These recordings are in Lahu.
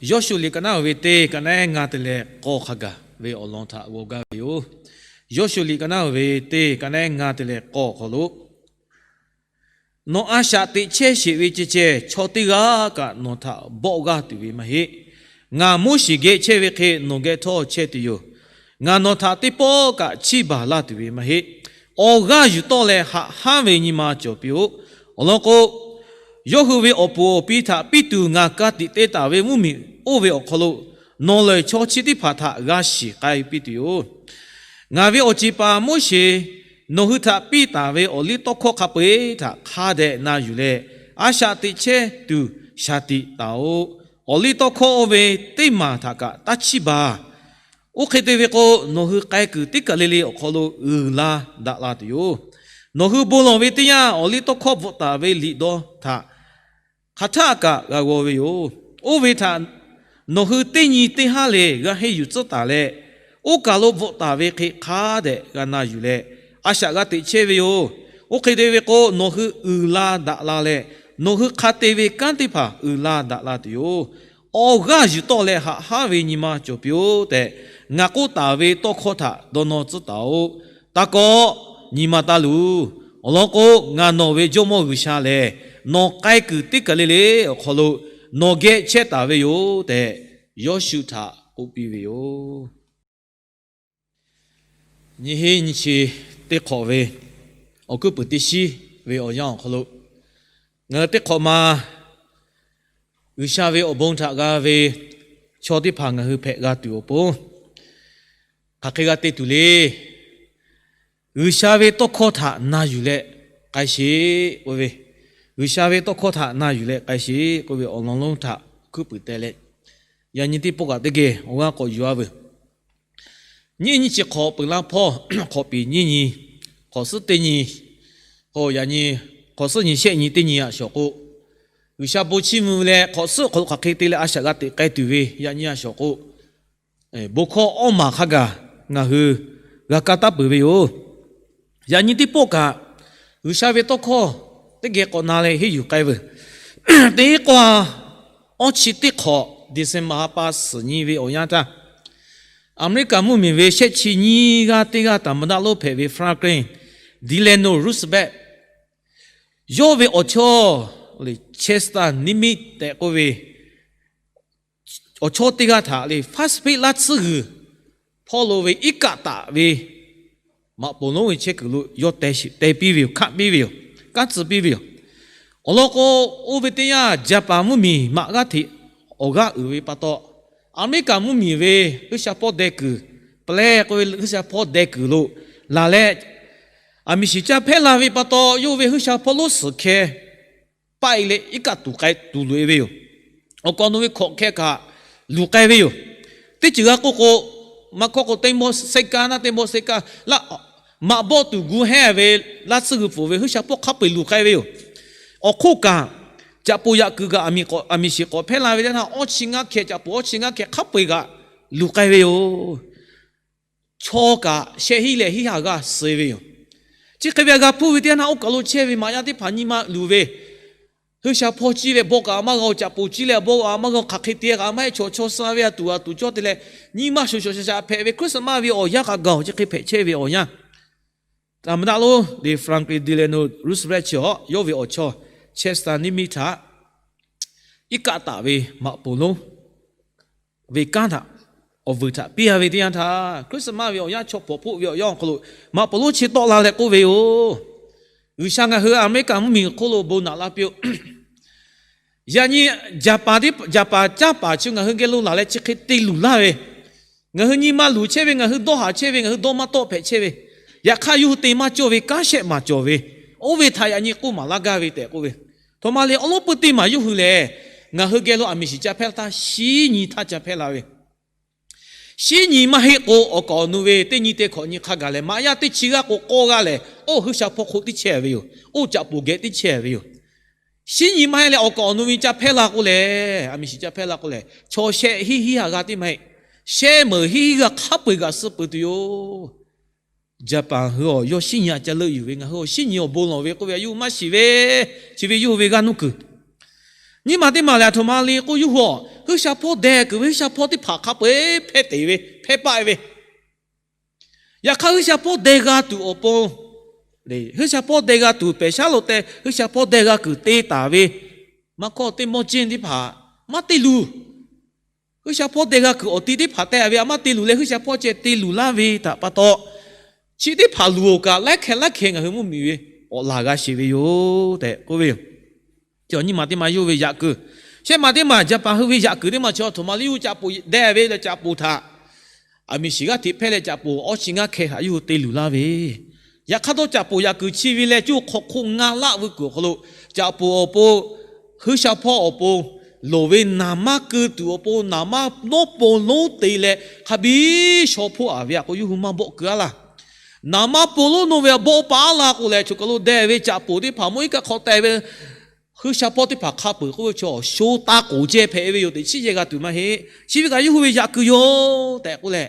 Yawˇshuˆ liꞈ ka naˉ ve teˇ, ka naˉ ngaˇ te leh k'awˇ hk'a gaˬ ve awˬ lawn htaꞈ g'aw gaˇ ve yoˬ. Yawˇshuˆ liꞈ ka naˉ ve teˇ, ka naˉ ngaˇ te leh k'awˇ awˬ hk'aw lo, Nawˬ a shaꞈ teꞈ chehˇ sheˍ ve ceh ceh, chaw teˇ g'aˇ kaꞈ nawˬ htaꞈ bawˆ g'aˇ tuˬ ve maˇ heˆ. Ngaˬ Moˉseˍ geh chehˇ ve hk'e nawˬ geh htawˇ chehˇ tuˬ yoˬ. Ngaˬ nawˬ htaꞈ teˇ pawˆ kaꞈ chiˇ baˬ laˇ tuˬ ve maˇ heˆ. Awˬ g'aˇ yuˬ tawˆ leh haꞈ hanˉ ve nyi ma cawˬ piˇ-oˆ. Awˬ lawn k'o, yawˇ hui ve awˬ puˍ awˬ pi htaꞈ piˇ tuˬ ngaˬ ka tiꞈ te taˍ ve mvuhˇmiˬ oˇ ve awˬ hk'aw lo, nawˬ lehˬ chaw chi teˇ hpaˍ htaꞈ g'a shiˍ k'ai piˇ tuˬ yoˬ. Ngaˬ ve awˬ ceˬ paˍ Moˉseˍ nawˬ hui htaꞈ piˇ taˍ ve awˬliˇtawˇhkawˇ hk'a peu-eˬ htaꞈ hk'a dehꞈ na yuˬ leh, a shaꞈ teꞈ chehˇ tuˬ shaˍ tiꞈ taˍ-oꞈ. Awˬliˇtawˇhkawˇ oˇ ve teˇ maˬ htaꞈ kaꞈ taˇ chiˇ baˬ. Oˇ hk'e te ve k'o, nawˬ hui k'ai kuiˬ teˇ kaˬ le le awˬ hk'aw lo uiˍ la daꞈ la tuˬ yoˬ. Nawˬ hui bon lawˬ ve teˇ yanˇ, awˬliˇtawˇhkawˇ bvuhꞈ taˍ ve liꞈ dawˇ htaꞈ hk'aˬ htaˆ kaꞈ g'a g'aw ve yoˬ. Oˇ ve htaꞈ nawˬ hui teˇ nyi teˇ haˉ le g'a henˇ yuˬ tcuhˉ taˍ leh, oˇ kaˬ lo bvuhꞈ taˍ ve hk'e hk'a dehꞈ g'a na yuˬ leh, a shaꞈ g'a teꞈ chehˇ ve yoˬ. Oˇ hk'e te ve k'o, nawˬ hui uiˍ la daꞈ la leh, nawˬ hui hk'a te ve kanˉ teˇ hpaˍ uiˍ la daꞈ la tuˬ yoˬ. Awˬ g'aˇ yuˬ tawˆ leh haꞈ hanˉ ve nyi ma cawˬ piˇ-oˆ tehꞈ, ngaˬ k'oˆ taˍ ve tawˇ hkawˇ htaꞈ dawˇ nawˇ tcuhˉ taˍ-oꞈ. Taˇ kawˆ, nyi ma taˇ luˬ. Awˬ lawn k'o, ngaˬ nawˬ ve Jawˇmawˇ G'uiˬsha lehˬ, nawˬ k'ai kuiˬ teˇ kaˬ le le awˬ hk'aw lo nawˬ geh chehˇ taˍ ve yoˬ tehꞈ, Yawˇshuˆ htaꞈ k'oˆ piˇ ve yoˬ. Nyiˇ hinˉ nyiˇ chi teˇ hk'awꞈ ve awˬ hkuiˉ puiˍ teˇ shiˉ ve awˬ yanˇ awˬ hk'aw lo, ngaˬ hui teˇ hk'awꞈ ma G'uiˬsha ve awˬ bon htaꞈ g'a ve chaw teˇ hpaˍ ngaˬ hui hpehꞈ g'a tuˬ awˬ pon, hk'aˬ hk'e g'a te tuˬ le. G'uiˬsha ve tawˇ hkawˇ htaꞈ na yuˬ leh k'ai sheˍ k'oˆ ve, G'uiˬsha ve tawˇ hkawˇ htaꞈ na yuˬ leh k'ai sheˍ k'oˆ ve awˬ lawn lonˉ htaꞈ hkuiˉ puiˍ teh leh, yaꞈ nyi teˇ pawˆ kaꞈ teˇ geh awˬ g'aˇ k'awꞈ yuˬ-a veuˬ. Nyiˇ nyiˇ chi hk'awꞈ peuˬ laˇ hpawˇ, hk'awꞈ piˍ nyiˇ nyi, hk'awꞈ suhˉ teˇ nyi, k'o yaꞈ nyi hk'awꞈ suhˉ nyi shehˆ nyi teˇ nyi a shawˍ k'o, G'uiˬsha bon chiˇ mvuh leh hk'awꞈ suhˉ awˬ hk'aw lo hk'aˬ hk'e te leh a shaꞈ g'a teꞈ k'ai tuˬ ve yaꞈ nyi a shawˍ k'o, bon hkawˇ awˇ maˬ hk'a gaˬ ngaˬ hui g'a kaˇ taˉ peuˬ ve yoˬ. Yaꞈ nyi teˇ pawˆ kaꞈ G'uiˬsha ve tawˇ hkawˇ teˇ geh k'awꞈ na leh henˇ yuˬ k'ai veuˬ. Teˇ k'o, awˇ chi teˇ hk'awꞈ December ha pa suhˍ nyi ve awˬ yanˇ htaˇ, Aˍmeˍriˆkaˍ mvuhˇmiˬ ve shehˆ chi nyiˇ g'aˇ teˇ g'aˇ သမ္မတ lonˉ hpehꞈ ve Franklin Delano Roosevelt, yawˇ ve awˬ chawˇ Chester Nimitz tehꞈ k'oˆ ve awˬ chawˇ teˇ g'aˇ htaꞈ lehˬ, Pacific laˇ tsuhˇ g'uiˬ hpawˇ lo ve iˉ kaˆ taˍ ve maꞈ poˍ lonˉ ve chehˇ kuiˬ lo yawˇ teh piˇ ve yoˬ, hkaˆ piˇ ve yoˬ, kanˉ tcuh piˇ ve yoˬ. Awˬ lawn k'o, oˇ ve teˇ yanˇ Jaˍpaˍ mvuhˇmiˬ maꞈ g'aˇ hteꞈ awˬ g'aˇ uiˍ ve pa taw, Aˍmeˍriˆkaˍ mvuhˇmiˬ ve G'uiˬsha hpawˇ deh kuiˬ, Pearl k'oˆ ve G'uiˬsha hpawˇ deh kuiˬ lo laˬ leh, aˬ miˍ shiˍ caˇ hpehˇ la ve pa taw, yawˇ ve G'uiˬsha hpawˇ lonˉ suhˍ hkeh paˆ-e leh iˉ kaˆ tuˍ k'ai tuˬ loꞈ-e ve yoˬ. Awˬ kaˍ awˬ nu ve hkawꞈ hkeh kaꞈ luˬ k'ai ve yoˬ. Teˇ ceuˬ g'a k'oˆ k'o, maˇ hkawˇ k'o teˇ mawˇ seˇ kaˇ naˇ teˇ mawˇ seˇ kaˇ laˇ, maꞈ bawˆ tuˬ gu hehnˇ ve laˇ tsuhˇ g'uiˬ pfuhˍ ve G'uiˬsha hpawˇ hk'a peu-eˬ luˬ k'ai ve yoˬ. Awˬ hk'oˆ kaꞈ, caꞈ poˍ yaꞈ kuiˬ kaꞈ aˬ miˍ shiˍ k'awꞈ hpehˇ la ve teˇ htaˇ, awˇ chi ngaˇ hkeh, caꞈ poˍ awˇ chi ngaˇ hkeh hk'a peu-eˬ kaꞈ luˬ k'ai ve yoˬ. Chaw kaꞈ shehˆ hinˉ leh hinˉ ha g'aˇ suh ve yoˬ. Chi hk'e ve a g'a hpuˇ ve teˇ yanˇ, oˇ kaˬ lo chehˇ ve maꞈ yaˇ teˇ hpaˍ nyi ma luˬ ve, G'uiˬsha hpawˇ ciˇ leh bawˆ kaꞈ maˇ g'a-oˬ, caꞈ poˍ ciˇ leh bawˆ kaꞈ maˇ g'a-oˬ, hk'aˬ hk'e te kaꞈ maˇ heˆ, chaw chaw suh ve a tuˬ a tuˬ cawˇ te leh, nyi ma shoˍ shoˍ shaˍ shaˍ hpehꞈ ve Christmas ve awˬ yanˇ kaꞈ gaˬ-oˬ, chi hk'e hpehꞈ chehˇ ve awˬ yanˇ, သမ္မတ lonˉ lehˬ Franklin Delano Roosevelt chi awˬ, yawˇ ve awˬ chawˇ Chester Nimitz htaꞈ iˉ kaˆ taˍ ve maꞈ poˍ lonˉ ve kanˉ htaꞈ awˬ vuiˬ htaꞈ piˇ-a ve teˇ yanˇ htaˇ, Christmas ve awˬ yanˇ, chaw hpawnˬ hpoˆ ve awˬ yanˇ awˬ hk'aw lo maꞈ poˍ lonˉ chi tawˆ la leh k'oˆ ve yoˬ. G'uiˬsha ngaˬ hui Aˍmeˍriˆkaˍ mvuhˇmiˬ hk'oˆ lo bon naꞈ la piˇ-oˆ. Yaꞈ nyi Jaˍpaˍ, Jaˍpaˍ caˇ paˍ chi ngaˬ hui geh lo laˬ leh chi hk'e te luˬ laˇ ve, ngaˬ hui nyi ma luˬ chehˇ ve, ngaˬ hui dawˇ haˍ chehˇ ve, ngaˬ hui dawˇ maˇ tawˆ hpehꞈ chehˇ ve, yaꞈ hk'aˇ yawˇ hui te maˇ cawˇ ve kanˉ shehˆ maˬ cawˬ ve, oˇ ve htaꞈ yaꞈ nyi k'oˆ maˍ laˇ gaˇ ve tehꞈ k'oˆ ve, aˬ htoꞈ ma le, awˉ lawˉ puiˉ teˇ maˬ yawˇ hui lehˬ, ngaˬ hui geh lo aˬ miˍ shiˍ caˇ hpehˇ htaˇ shinˉ nyi htaˇ caˇ hpehˇ la ve. Shinˉ nyi maˇ heˆ k'o, awˬ kaˍ awˬ nu ve teˇ nyi te hkawꞈ nyi hk'a gaˬ lehˬ, maꞈ yaˇ teˇ chi g'aˇ k'o k'awˇ g'aˇ lehˬ, oˇ G'uiˬsha hpawˇ hk'oˆ tiˉ chehˇ ve yoˬ. Oˇ caꞈ poˍ geh tiˉ chehˇ ve yoˬ. Shinˉ nyi maˇ heˆ leh awˬ kaˍ awˬ nu ve caˇ hpehˇ la k'o lehˬ, aˬ miˍ shiˍ caˇ hpehˇ la k'o lehˬ, chaw shehˆ hinˉ hinˉ ha g'aˇ teˇ maˇ heˆ, shehˆ meunˍ hinˉ hinˉ g'aˇ hk'a peu-eˬ g'aꞈ suh peuˬ tuˬ yoˬ. Jaˍpaˍ hui awˬ yawˇ shinˉ nyi a ca leuˆ yuˬ ve, ngaˬ hui awˬ shinˉ nyi awˬ bon lawˬ ve k'oˆ ve a yawˇ hui maˇ shiˍ ve, chi ve yawˇ hui ve g'aˇ nuˇ kuiˬ. Nyiˇ maˬ teˇ maˬ lehˬ, aˬ htoꞈ ma le k'oˆ, yawˇ hui a G'uiˬsha hpawˇ deh kuiˬ ve G'uiˬsha hpawˇ teˇ hpaˍ hk'a peu-eˬ hpehˇ te ve, hpehˇ paˆ e ve. Yaꞈ hk'aˇ, G'uiˬsha hpawˇ deh g'a tuˬ awˬ pon, G'uiˬsha hpawˇ deh g'a tuˬ pehˬ shaˉ lo te, G'uiˬsha hpawˇ deh g'a kuiˬ te taˍ ve maˇ hkawˇ teˇ mawˇ ceˇ teˇ hpaˍ maˇ te luˬ. G'uiˬsha hpawˇ deh g'a kuiˬ awˬ ti teˇ hpaˍ te a ve a maˇ te luˬ leh, G'uiˬsha hpawˇ ceh te luˬ laˇ ve htaꞈ pa taw, chi teˇ hpaˍ luˬ-oˬ kaꞈ, laiˉ hkeh laiˉ hkeh ngaˬ hui mvuhˇmiˬ ve awˬ laˬ g'a sheˍ ve yoˬ tehꞈ k'oˆ ve yoˬ. Nyiˇ maˬ teˇ maˬ yawˇ ve yaꞈ kuiˬ, shehˆ maˬ teˇ maˬ Jaˍpaˍ hui ve yaꞈ kuiˬ teˇ maˬ chi aˬ htoꞈ ma le, yawˇ hui caꞈ poˍ deh ve leh caꞈ poˍ htaꞈ aˬ miˍ shiˍ g'aˇ hteꞈ hpehˇ leh caꞈ poˍ awˇ chi ngaˇ hkeh htaꞈ yawˇ hui te luˬ laˇ ve, yaꞈ hk'aˇ dawˇ caꞈ poˍ yaꞈ kuiˬ chi ve leh cuˇ hk'aw hk'oˆ ngaˇ laˆ ve kuiˬ awˬ hk'aw lo, caꞈ poˍ awˬ pon, G'uiˬsha hpawˇ awˬ pon loˍ ve naˍ manˇ keu tuˬ awˬ pon, naˍ manˇ nawˉ pon lonˉ te leh hk'a biˇ shaw hpoˆ a ve a k'o, yawˇ hui maˇ bawˆ keu a laˇ. Naˍ manˇ pon lonˉ nawˇ ve a bawˆ paˍ a laˇ k'o lehˬ, choˬ kaˬ lo deh ve caꞈ poˍ teˇ hpaˍ mawˇ iˉ kaˆ hk'aw teh ve G'uiˬsha hpawˇ teˇ hpaˍ hk'a peu-eˬ k'oˆ ve chaw sho taˇ k'oˍ ceh hpehꞈ ve yoˬ tehꞈ chiˇ yehˇ g'a tuˬ maˇ heˆ. Chi ve kaꞈ yawˇ hui ve yaꞈ kuiˬ yoˬ tehꞈ k'oˆ leh,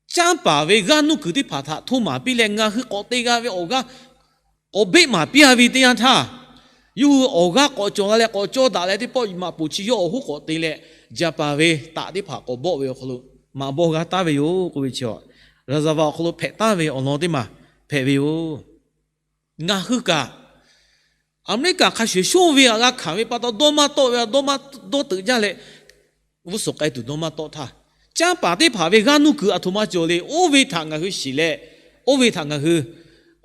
canˇ paˍ ve g'aˇ nuˇ kuiˬ teˇ hpaˍ htaꞈ htoˇ maˍ piˇ leh, ngaˬ hui k'awꞈ te g'a ve awˬ g'aˇ k'awꞈ beˆ maˍ piˇ a ve teˇ yanˇ htaˇ, yawˇ hui awˬ g'aˇ k'awꞈ cawˬ la leh k'awꞈ cawˇ daꞈ leh teˇ pawˆ maꞈ poˍ chi yawˇ awˬ hoˉ k'awꞈ te leh, Jaˍpaˍ ve taꞈ teˇ hpaˍ k'awꞈ bawˆ ve awˬ hk'aw lo maꞈ bawˆ g'a taˍ ve yoˬ k'oˆ ve chi, raˍzaˍvaˍ awˬ hk'aw lo hpehꞈ taˍ ve awˬ lawn teˇ maˬ hpehꞈ ve yoˬ. Ngaˬ hui kaꞈ Aˍmeˍriˆkaˍ hk'a shuˍ shonˇ ve htaꞈ g'a hkanˍ ve pa taw, dawˇ maˇ tawˆ ve, dawˇ maˇ dawˇ teuꞈ jaˇ leh, g'uˇ suhˍ k'ai tuˬ dawˇ maˇ tawˆ htaˇ, canˇ paˍ teˇ hpaˍ ve g'aˇ nuˇ kuiˬ aˬ htoꞈ ma cawˬ le, oˇ ve htaꞈ ngaˬ hui shiˍ leh, oˇ ve htaꞈ ngaˬ hui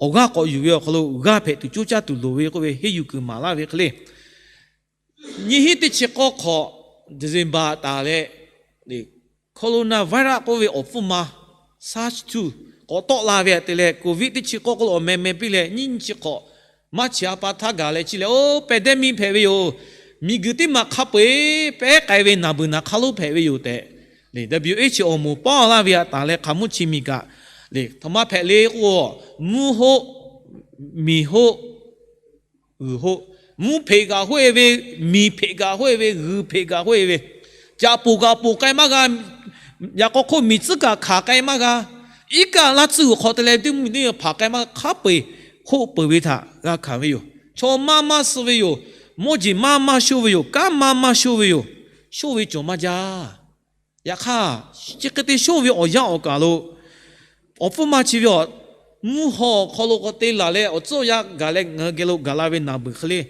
awˬ g'aˇ k'awꞈ yuˬ ve awˬ hk'aw lo g'aˇ hpehꞈ tuˬ coˇ caˇ tuˬ loˍ ve k'oˆ ve henˇ yuˬ kuiˬ maˍ laˇ ve hk'e le. Nyiˇ hinˉ teˇ chi k'awˇ hk'awꞈ December taˍ leh, coronavirus k'oˆ ve awˬ hpfuhˇ ma SARS two k'awꞈ tawˆ la ve htaꞈ te leh, covid teˇ chi k'awˇ k'oˆ lo awˬ meh meh piˇ leh, nyiˇ chi hk'awꞈ March ha pa htaˇ gaˬ leh chi lehˬ, oˇ pandemic hpehꞈ ve yoˬ. Miˬguiˬ teˇ maˬ hk'a peu-eˬ pehˉ k'ai ve naˬ beuˬ naˬ hk'a lonˉ hpehꞈ ve yoˬ tehꞈ, W H O moˍ paˉ laˇ ve htaꞈ taˍ leh, hk'aˬ mvuhˇ chi miˬ kaꞈ le htoꞈ ma hpehꞈ le k'o, mvuhˇ hoˆ, miˬ hoˆ, g'uiˬ hoˆ, mvuhˇ hpeꞈ kaꞈ hoˆ e ve, miˬ hpeꞈ kaꞈ hoˆ e ve, g'uiˬ hpeꞈ kaꞈ hoˆ e ve, caꞈ poˍ kaꞈ poˍ k'ai maˇ g'a. Yaꞈ k'aw hk'oˆ miˬ tcuhˉ kaꞈ hkanˍ k'ai maˇ g'a. Iˉ kaˆ laˇ tcuhˉ g'uiˬ hk'aw te leh teˇ mvuhˇmiˬ teˇ hpaˍ k'ai maˇ g'a, hk'a peu-eˬ hoˆ peuˬ ve htaꞈ g'a hkanˍ ve yoˬ. Chaw maˇ maˇ suh ve yoˬ. Mawˇ jeˬ maˇ maˇ shonˇ ve yoˬ. Kanˉ maˇ maˇ shonˇ ve yoˬ. Shonˇ ve cawˬ maˇ jaˇ. Yaꞈ hk'aˇ, chi hk'e te shonˇ ve awˬ yanˇ awˬ kaˬ lo, awˬ hpfuhˇ ma chi ve awˬ mvuhˇ haw awˬ hk'aw lo k'awꞈ te laˬ leh, awˬ tcuhˉ awˬ yanˇ gaˬ leh ngaˬ hui geh lo gaˬ la ve naˬ beuˬ hk'e le,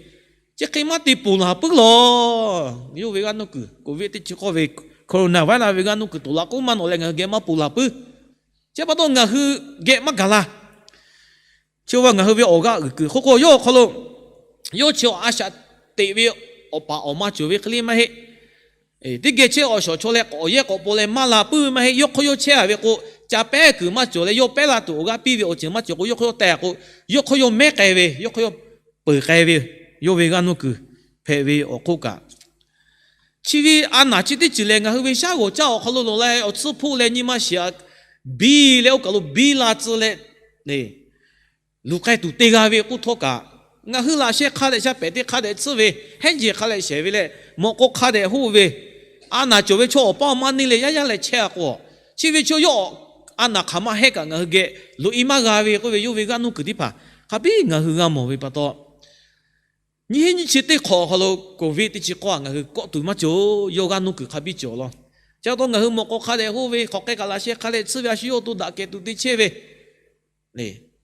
chi hk'e maˇ te ponˬ laˬ puiˉ lawˬ. Yawˇ ve g'aˇ nuˇ kuiˬ, covid teˇ chi k'awˇ ve coronavirus ve g'aˇ nuˇ kuiˬ toꞈ la k'oˆ maˇ nawꞈ leh ngaˬ hui geh maˇ ponˬ laˬ puiˉ. Chi pa taw ngaˬ hui geh maˇ gaˬ la. Chi a ngaˬ hui ve awˬ g'aˇ uiˍ kuiˬ hk'oˆ k'o, yawˇ awˬ hk'aw lo yawˇ chi a shaꞈ teꞈ ve awˬ paˍ awˬ ma cawˬ ve hk'e le maˇ heˆ. Teˇ geh chehˇ awˬ shawˍ chaw leh k'awꞈ yehˇ k'awꞈ paw leh maˇ la puiˉ ve maˇ heˆ. Yawˇ hk'aw yawˇ chehˇ a ve k'o, ca pehˉ kuiˬ maˇ cawˬ leh, yawˇ pehˉ la tuˬ awˬ g'aˇ piˇ ve awˬ ceuˬ maˇ cawˬ k'o, yawˇ hk'aw yawˇ teh k'o, yawˇ hk'aw yawˇ mehˉ k'ai ve, yawˇ hk'aw yawˇ peuˬ k'ai ve, yawˇ ve g'aˇ nuˇ kuiˬ hpehꞈ ve awˬ hk'oˆ kaꞈ, chi ve a naˬ chi teˇ ceuˬ lehˬ, ngaˬ hui ve shaˉ g'awˬ caˇ awˬ hk'aw lo lawˬ leh awˬ tcuhˉ hpoˆ leh nyi ma shiˍ a biˇ leh oˇ kaˬ lo biˇ la tcuh leh, luˬ k'ai tuˬ te g'a ve k'oˆ htawˇ kaꞈ, ngaˬ hui laꞈ sheh hk'a dehꞈ sha pehˍ teˇ hk'a dehꞈ tcuhˉ ve, henˇ jeˬ hk'a dehꞈ shehˍ ve leh, mawꞈ k'aw hk'a dehꞈ hoˆ ve, a naˬ cawˬ ve chaw awˬ paˇ awˬ maˇ neˇ leh yaˇ yaˇ leh chehˇ a k'o, chi ve chaw yawˇ a naˬ hk'aˬ ma hehˆ kaꞈ ngaˬ hui geh loꞈ e maˇ g'a ve k'oˆ ve, yawˇ ve g'aˇ nuˇ kuiˬ teˇ hpaˍ hk'a biˇ ngaˬ hui g'a mawˬ ve pa taw, nyiˇ hinˉ nyiˇ chi teˇ hk'awꞈ awˬ hk'aw lo covid teˇ chi k'awˇ a ngaˬ hui kawˆ tuˬ maˇ cawˬ. Yawˇ g'aˇ nuˇ kuiˬ hk'a biˇ cawˬ law. Chi pa taw ngaˬ hui mawꞈ k'aw hk'a dehꞈ hoˆ ve, hk'awꞈ k'ai kaꞈ laꞈ sheh hk'a dehꞈ tcuhˉ ve, a shu yawˇ awˬ to daꞈ kehˬ tuˬ te chehˇ ve,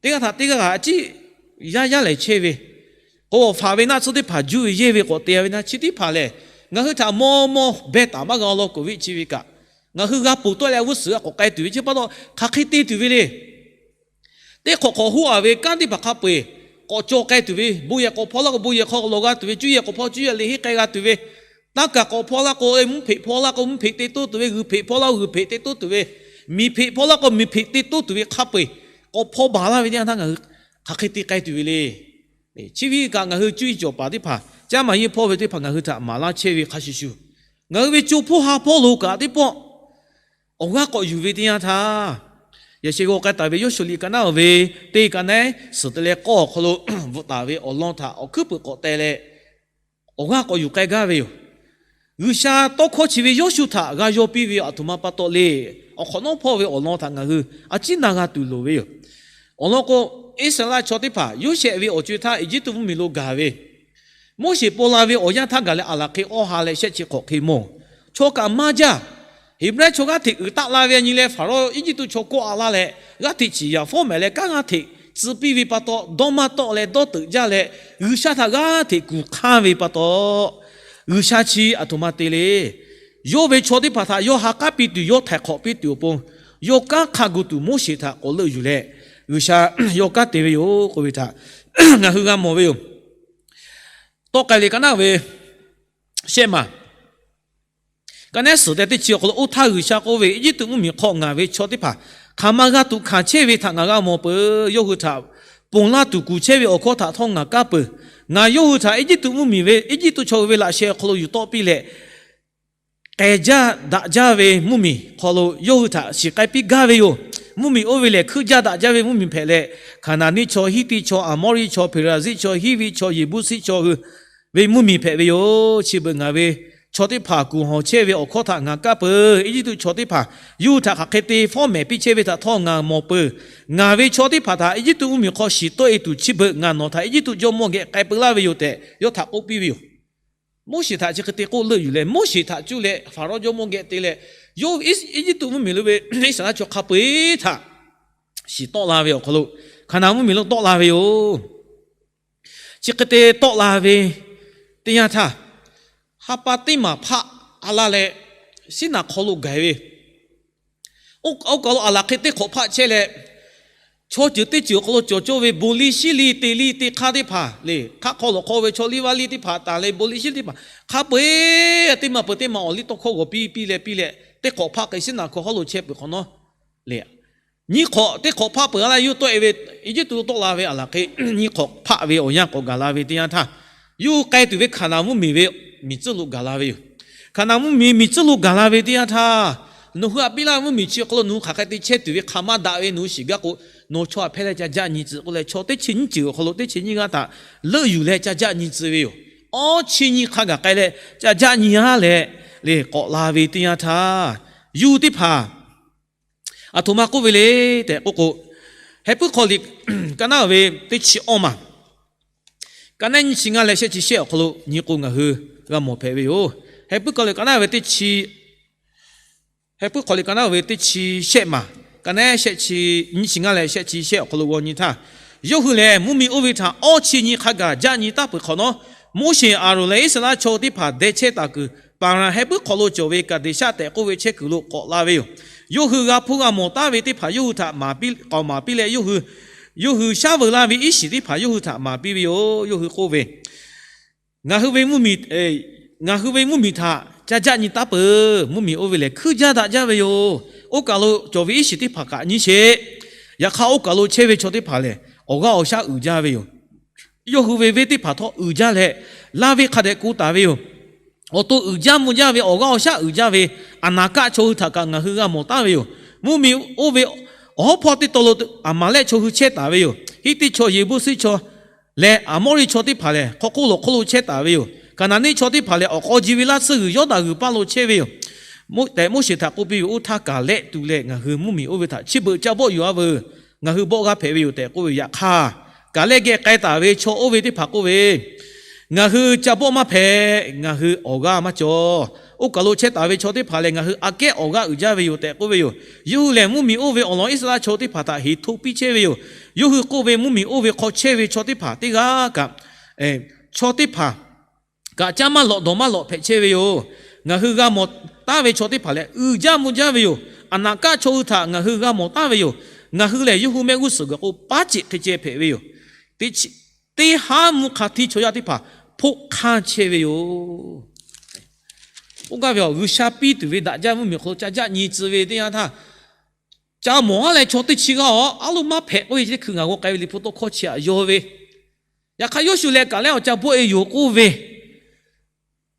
teˇ g'aˇ htaꞈ teˇ g'aˇ kaꞈ a ciˉ yaˇ yaˇ lehˬ chehˇ ve, k'o awˬ hpaˍ ve naˆ tsuhˇ teˇ hpaˍ juˇ ve yehˇ ve k'awꞈ te a ve naˆ chi teˇ hpaˍ lehˬ, ngaˬ hui htaꞈ maw maw beh taˍ maˇ g'a law. Covid chi ve kaꞈ ngaˬ hui g'a ponˬ tawˆ leh g'uˇ suhˍ g'a k'awꞈ k'ai tuˬ ve chi pa taw, hk'aˬ hk'e te tuˬ ve le. Teˇ hk'awꞈ hk'awꞈ hoˆ a ve kanˉ teˇ hpaˍ hk'a peu-eˬ k'awꞈ cawˬ k'ai tuˬ ve, bon yehˬ k'awꞈ hpaw laˇ k'o bon yehˬ hk'aw lawˬ g'a tuˬ ve, cuˇ yehˬ k'awꞈ hpaw cuˇ yehˬ liꞈ henˇ k'ai g'a tuˬ ve, tanˇ kaˬ k'awꞈ hpaw laˇ k'o mvuhˇ hpeꞈ hpaw laˇ k'o mvuhˇ hpeꞈ te toˇ tuˬ ve, g'uiˬ hpeꞈ hpaw laˇ k'o g'uiˬ hpeꞈ te toˇ tuˬ ve, miˬ hpeꞈ hpaw laˇ k'o miˬ hpeꞈ te toˇ tuˬ ve hk'a peu-eˬ k'awꞈ hpaw baˬ laˇ ve teˇ yanˇ htaˇ ngaˬ hui hk'aˬ hk'e te k'ai tuˬ ve le. Chi ve kaꞈ ngaˬ hui cuˇ yiˍ cawˬ paˍ teˇ hpaˍ, caˇ maˍ yiˇ hpawˇ ve teˇ hpaˍ ngaˬ hui htaꞈ maˍ laˇ chehˇ ve hk'a shuˍ shuˍ, ngaˬ hui ve co hpawˇ ha hpawˇ lo kaꞈ teˇ pawˆ awˬ g'aˇ k'awꞈ yuˬ ve teˇ yanˇ htaˇ, yaꞈ sheh g'aw k'ai taˍ ve Yawˇshuˍ liꞈ ka naˉ ve teˇ ka naˉ suhˍ te leh k'awˇ awˬ hk'aw lo bvuhꞈ taˍ ve awˬ lawn htaꞈ awˬ hkuiˉ peuˬ k'awꞈ teh leh, awˬ g'aˇ k'awꞈ yuˬ k'ai gaˇ ve yoˬ. G'uiˬsha tawˇ hkawˇ chi ve Yawˇshuˍ htaꞈ g'a yaw piˇ ve aˬ htoꞈ ma pa taw le. Awˬ hk'awꞈ nawˉ hpawˇ ve awˬ lawn htaꞈ ngaˬ hui a ciˉ na g'a tuˬ loˍ ve yoˬ. Awˬ lawn k'o, Iˉsaˍreˍlaˆ chaw teˇ hpaˍ Yoˇsehꞈ ve awˬ co-e htaˇ Eˇjiˇtuꞈ mvuhˇmiˬ lo gaˬ ve, Moˉseˍ paw la ve awˬ yanˇ htaˇ gaˬ leh aˬ laˬ hk'e awˇ ha leh shehˆ chi hk'awꞈ hk'e mawˬ. Chaw kaꞈ maˇ jaˇ. Heˍbrehˇ chaw g'aˇ hteꞈ uiˍ taˆ la ve a nyi leh Hpaˍrawˇ Eˇjiˇtuꞈ chaw kawˆ a laˇ leh g'aˇ hteꞈ chiˬ yaꞈ fawˉ mehˍ leh kanˉ g'aˇ hteꞈ tcuh piˇ ve pa taw, dawˇ maˇ tawˆ leh dawˇ teuꞈ jaˇ leh G'uiˬsha htaꞈ g'aˇ hteꞈ kuˬ hk'anˇ ve pa taw, G'uiˬsha chi aˬ htoꞈ ma te le. Yawˇ ve chaw teˇ hpaˍ htaꞈ yawˇ ha k'aˉ piˇ tuˬ, yawˇ htaiˍ hk'awꞈ piˇ tuˬ awˬ pon, yawˇ kanˉ hk'a gu tuˬ Moˉseˍ htaꞈ k'awꞈ leuˆ yuˬ leh, G'uiˬsha yawˇ kanˉ te ve yoˬ k'oˆ ve htaꞈ ngaˬ hui g'a mawˬ ve yoˬ. Tawˆ k'ai le, ka naˉ ve shehˆ maˬ, ka naˉ suhˍ teh teˇ chi awˬ hk'aw lo, Oˇ htaˇ G'uiˬsha k'oˆ ve, Eˇjiˇtuꞈ mvuhˇmiˬ hk'aw ngaˬ ve chaw teˇ hpaˍ hk'aˬ ma g'a tuꞈ hkanˍ chehˇ ve htaꞈ ngaˬ g'a mawˬ peuˬ. Yawˇ hui htaꞈ ponˬ laˇ tuˬ kuˬ chehˇ ve awˬ hkawˇ htaꞈ htawˇ ngaˬ kaˇ peuˬ. Ngaˬ yawˇ hui htaꞈ Eˇjiˇtuꞈ mvuhˇmiˬ ve, Eˇjiˇtuꞈ chaw hui ve laꞈ sheh awˬ hk'aw lo yuˬ tawˆ piˇ leh, k'ehˬ jaˇ daꞈ jaˇ ve mvuhˇmiˬ hk'aw lo yawˇ hui htaꞈ shiˍ k'ai piˇ gaˇ ve yoˬ. Mvuhˇmiˬ oˇ ve lehˬ hkuiˉ jaˇ daꞈ jaˇ ve mvuhˇmiˬ hpehꞈ leh, Hkaˍnanˍniˆ chaw, Hiˉtiˆ chaw, Aˍmawˇriˆ chaw, Peˍraˍziˆ chaw, Hiˇviˆ chaw, Yeˍbuˇsiˆ chaw hui ve mvuhˇmiˬ hpehꞈ ve yoˬ. Chi beuꞈ ngaˬ ve chaw teˇ hpaˍ kuˬ hawˬ chehˇ ve awˬ hkawˇ htaꞈ ngaˬ kaˇ peuˬ. Eˇjiˇtuꞈ chaw teˇ hpaˍ yawˇ hui htaꞈ hk'aˬ hk'e te fawˉ mehˍ piˇ chehˇ ve htaꞈ htawˇ ngaˬ mawˬ peuˬ. Ngaˬ ve chaw teˇ hpaˍ htaꞈ Eˇjiˇtuꞈ mvuhˇmiˬ hk'aw shiˍ tawˆ e tuˬ chi beuꞈ ngaˬ nawˬ htaꞈ Eˇjiˇtuꞈ jawˇmawˇ geh k'ai peu laˇ ve yoˬ tehꞈ yawˇ htaꞈ k'oˆ piˇ ve yoˬ. Moˉseˍ htaꞈ chi hk'e te k'oˆ leuˆ yuˬ leh, Moˉseˍ htaꞈ cuˇ leh Hpaˍrawˇ jawˇmawˇ geh te leh, yawˇ Eˇjiˇtuꞈ mvuhˇmiˬ lo ve Iˉsaˍreˍlaˆ chaw hk'a peu eˬ htaꞈ shiˍ tawˆ la ve awˬ hk'aw lo, Hkaˍnanˍ mvuhˇmiˬ lo tawˆ la ve yoˬ. Chi hk'e te tawˆ la ve teˇ yanˇ htaˇ, ha pa teˇ maˬ hpaˆ a laˇ leh, Siˉnaˍ hk'aw lo gaˬ ve, oˇ kaˬ lo aˬ laˬ hk'e teˇ hk'awꞈ hpaˆ chehˇ leh, chaw ceuˬ teˇ ceuˬ awˬ hk'aw lo cawˬ cawˇ ve bon liˇ shiˉ liˇ te liˇ te hk'aˇ teˇ hpaˍ le, hk'aˆ hk'aw lawˬ hk'aw ve chaw liˇ vaˇ liˇ teˇ hpaˍ taˍ leh bon liˇ shiˉ teˇ hpaˍ hk'a peu eˬ teˇ maˬ peuˬ teˇ maˬ awˬ liˇ tawˇ hkawˇ g'awˬ piˇ piˇ leh piˇ leh, teˇ hk'awꞈ hpaˆ hk'e Siˉnaˍ hkawˇ hawˉ lo chehˇ peuˬ hk'awꞈ nawˉ le. Nyiˇ hk'awꞈ teˇ hk'awꞈ hpaˆ peuˬ a laˇ yawˇ tawˆ e ve, Eˇjiˇtuꞈ lo tawˆ la ve aˬ laˬ hk'e nyiˇ hk'awꞈ hpaˆ ve awˬ yanˇ k'awꞈ gaˬ la ve teˇ yanˇ htaˇ, yawˇ hui k'ai tuˬ ve Hkaˍnanˍ mvuhˇmiˬ ve miˬ tcuhˇ lo gaˬ la ve yoˬ. Hkaˍnanˍ mvuhˇmiˬ miˬ tcuhˇ lo gaˬ la ve teˇ yanˇ htaˇ, nawˬ hui aꞈ piˇ laˇ mvuhˇmiˬ chi awˬ hk'aw lo nawˬ hui hk'aˬ hk'e te chehˇ tuˬ ve hk'aˬ ma daꞈ ve nawˬ hui shiˍ gaˇ k'o, nawˬ chaw aꞈ hpehˇ leh ca jaˆ nyi tcuh k'oˆ leh, chaw teˇ chi nyiˇ ceuˬ awˬ hk'aw lo teˇ chi nyiˇ g'aˇ htaꞈ leuˆ yuˬ leh ca jaˆ nyi tcuh ve yoˬ. Awˇ chi nyi hk'a gaˬ k'ai leh ca jaˆ nyi a leh le k'awꞈ la ve teˇ yanˇ htaˇ, yawˇ hui teˇ hpaˍ aˬ htoꞈ ma k'oˆ ve le tehꞈ k'oˆ k'o, Heh puiˉ hk'aw liꞈ ka naˉ ve teˇ chi awˇ maˬ, ka naˉ nyiˇ chi ngaˇ leh shehˆ chi shehˆ awˬ hk'aw lo nyi k'o ngaˬ hui g'a mawˬ hpehꞈ ve yoˬ. Heh puiˉ hk'aw liꞈ ka naˉ ve teˇ chi, Heh puiˉ hk'aw liꞈ ka naˉ ve teˇ chi shehˆ maˬ, ka naˉ shehˆ chi, nyiˇ chi ngaˇ leh shehˆ chi shehˆ awˬ hk'aw lo g'aw nyi htaˇ, yawˇ hui lehˬ mvuhˇmiˬ oˇ ve htaꞈ awˇ chi nyi hk'a gaˬ jaˆ nyi taˉ peuˬ hk'awꞈ nawˉ, Moˉseˍ, Aˍronˍ leh Iˉsaˍreˍlaˆ chaw teˇ hpaˍ deh chehˇ taˍ kuiˬ Paˍranˍ heh puiˉ hk'aw lo cawˬ ve Kaˍdeˍsaˆ tehꞈ k'oˆ ve chehˇ kuiˬ lo k'awꞈ la ve yoˬ. Yawˇ hui g'a hpuˇ g'a mawˬ taˉ ve teˇ hpaˍ yawˇ hui htaꞈ k'awꞈ maˍ piˇ leh, yawˇ hui shaˉ veuˬ laˇ ve iˉ shiˍ teˇ hpaˍ yawˇ hui htaꞈ maˍ piˇ ve yoˬ. Yawˇ hui k'oˆ ve, Ngaˬ hui ve mvuhˇmiˬ, ngaˬ hui ve mvuhˇmiˬ htaꞈ ca jaˆ nyi taˉ peuˬ. Mvuhˇmiˬ oˇ ve lehˬ hkuiˉ jaˇ daꞈ jaˇ ve yoˬ. Oˇ kaˬ lo cawˬ ve iˉ shiˍ teˇ hpaˍ kaꞈ nyi sheˍ. Yaꞈ hk'aˇ oˇ kaˬ lo chehˇ ve chaw teˇ hpaˍ lehˬ, awˬ g'aˇ awˬ shaˉ uiˍ jaˇ ve yoˬ. Yawˇ hui ve venˇ teˇ hpaˍ htawˇ uiˍ jaˇ leh, laˇ ve hk'a dehꞈ k'oˆ taˍ ve yoˬ. Awˬ to uiˍ jaˇ mvuh jaˇ ve awˬ g'aˇ awˬ shaˉ uiˍ jaˇ ve, Aˍnaˍkaˆ chaw hui htaꞈ kaꞈ ngaˬ hui g'a mawˬ taˉ ve yoˬ. Mvuhˇmiˬ oˇ ve awˬ hawˉ hpawˇ teˇ taw lo aˬ maˍ lehˆ chaw hui chehˇ taˍ ve yoˬ. Hiˉtiˆ chaw, Yeˍbuˇsiˆ chaw leh Aˍmawˇriˆ chaw teˇ hpaˍ lehˬ, hk'aw hk'oˆ lawˬ hk'oˆ lo chehˇ taˍ ve yoˬ. Kaˍnaˍniˆ chaw teˇ hpaˍ lehˬ, awˬ k'aw ji ve laˇ tsuhˇ g'uiˬ Yawˇdanˍ g'uiˬ paˇ lo chehˇ ve yoˬ tehꞈ Moˉseˍ htaꞈ k'oˆ piˇ ve, Oˇ htaˇ kaˬ lehˆ tu leh ngaˬ hui mvuhˇmiˬ oˇ ve htaꞈ chi beuꞈ ca bawˆ yuˬ a veuˬ. Ngaˬ hui bawˆ g'aˇ hpehꞈ ve yoˬ tehꞈ k'oˆ ve yoˬ. Yaꞈ hk'aˇ, kaˬ lehˆ geh k'ai taˍ ve chaw oˇ ve teˇ hpaˍ k'oˆ ve, Ngaˬ hui ca bawˆ maˇ hpehꞈ. Ngaˬ hui awˬ g'aˇ maˇ cawˬ. Oˇ kaˬ lo chehˇ taˍ ve chaw teˇ hpaˍ lehˬ, ngaˬ hui aꞈ kehˉ awˬ g'aˇ uiˍ jaˇ ve yoˬ tehꞈ k'oˆ ve yoˬ. Yawˇ hui lehˬ mvuhˇmiˬ oˇ ve awˬ lawn Iˉsaˍreˍlaˆ chaw teˇ hpaˍ htaꞈ heˍ hto piˇ chehˇ ve yoˬ. Yawˇ hui k'oˆ ve, Mvuhˇmiˬ oˇ ve hk'aw chehˇ ve chaw teˇ hpaˍ teˇ g'aˇ kaꞈ, chaw teˇ hpaˍ kaꞈ caˇ maˇ lawꞈ dawˬ maˇ lawꞈ hpehꞈ chehˇ ve yoˬ. Ngaˬ hui g'a mawˬ taˉ ve chaw teˇ hpaˍ lehˬ, uiˍ jaˇ mvuh jaˇ ve yoˬ. Aˍnaˍkaˆ chaw hui htaꞈ ngaˬ hui g'a mawˬ taˉ ve yoˬ. Ngaˬ hui lehˬ yawˇ hui mehˆ g'uˇ suhˍ gaˬ k'o paˉ ceꞈ hk'e ceh hpehꞈ ve yoˬ. Teˇ haˉ mvuhˇ hk'a htiˇ chaw yaˇ teˇ hpaˍ hpoˆ hk'anˇ chehˇ ve yoˬ. Oˇ gaˇ ve a, G'uiˬsha piˇ tuˬ ve daꞈ jaˇ mvuhˇmiˬ awˬ hk'aw lo ca jaˆ nyi tcuh ve teˇ yanˇ htaˇ, ca mawˬ haˉ leh chaw teˇ chi g'aˇ awˬ a lo maˇ hpehꞈ k'oˆ ve chi teˇ hkui ngaˬ g'aw k'ai ve Liꞈ hpu tawˇ hkawˇ chi htaꞈ yaw ve. Yaꞈ hk'aˇ, Yoˇshuˆ leh kaˬ lehˆ awˬ ca bawˆ e yoˬ k'oˆ ve,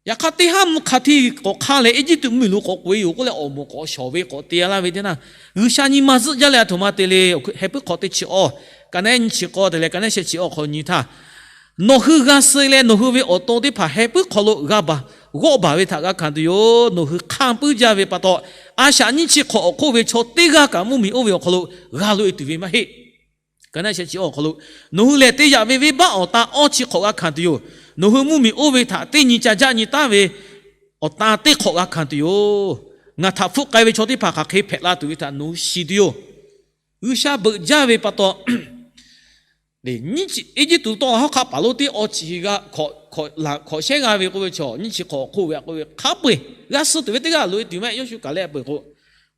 yaꞈ hk'aˇ teˇ haˉ mvuhˇ hk'a htiˇ k'awꞈ hk'anˇ leh Eˇjiˇtuꞈ mvuhˇmiˬ lo k'awꞈ k'oꞈ e yoˬ k'oˆ leh awˬ moˍ k'awꞈ shawˍ ve k'awꞈ te laˇ ve teˇ naˇ, G'uiˬsha nyi ma zuhˆ jaˇ leh aˬ htoꞈ ma te le. Heh puiˉ hk'aw teˇ chi awˇ, ka naˉ nyiˇ chi k'awˇ te leh ka naˉ shehˆ chi awˇ hk'aw nyi htaˇ, Nawˬ hui g'a suh leh nawˬ hui ve awˬ to teˇ hpaˍ heh puiˉ hk'aw lo g'a baˬ g'awˆ baˬ ve htaꞈ g'a hkanˍ tuˬ yoˬ. Nawˬ hui hk'anˇ puiˉ jaˇ ve pa taw, a shaꞈ nyiˇ chi hk'awꞈ awˬ hk'oˆ ve chaw teˇ g'aˇ kaꞈ mvuhˇmiˬ oˇ ve awˬ hk'aw lo g'a loꞈ e tuˬ ve maˇ heˆ. Ka naˉ shehˆ chi awˇ hk'aw lo, Nawˬ hui lehˬ teˇ yaꞈ ve venˇbaˆ awˬ ta awˇ chi hk'awꞈ g'a hkanˍ tuˬ yoˬ. nawˬ hui mvuhˇmiˬ oˇ ve htaꞈ teˇ nyi ca jaˆ nyi taˉ ve awˬ tan teˇ hk'awꞈ g'a hkanˍ tuˬ yoˬ. Ngaˬ htaꞈ hpfuhˆ k'ai ve chaw teˇ hpaˍ hk'aˬ hk'e hpehꞈ la tuˬ ve htaꞈ nawˬ hui shiˍ tuˬ yoˬ. G'uiˬsha beuꞈ jaˇ ve pa taw, Eˇjiˇtuꞈ tawˇ hawˉ hk'aˆ paˍ lonˉ teˇ awˇ chi g'a hkawꞈ shehˉ g'a ve k'oˆ ve chaw, nyiˇ chi hk'awꞈ awˬ hk'oˆ ve k'oˆ ve hk'a peu-eˬ g'aˇ suh tuˬ ve teˇ g'aˇ loꞈ-e tuˬ maˇ heˆ. Yawˇshuˆ kaꞈ leh peuˬ k'o,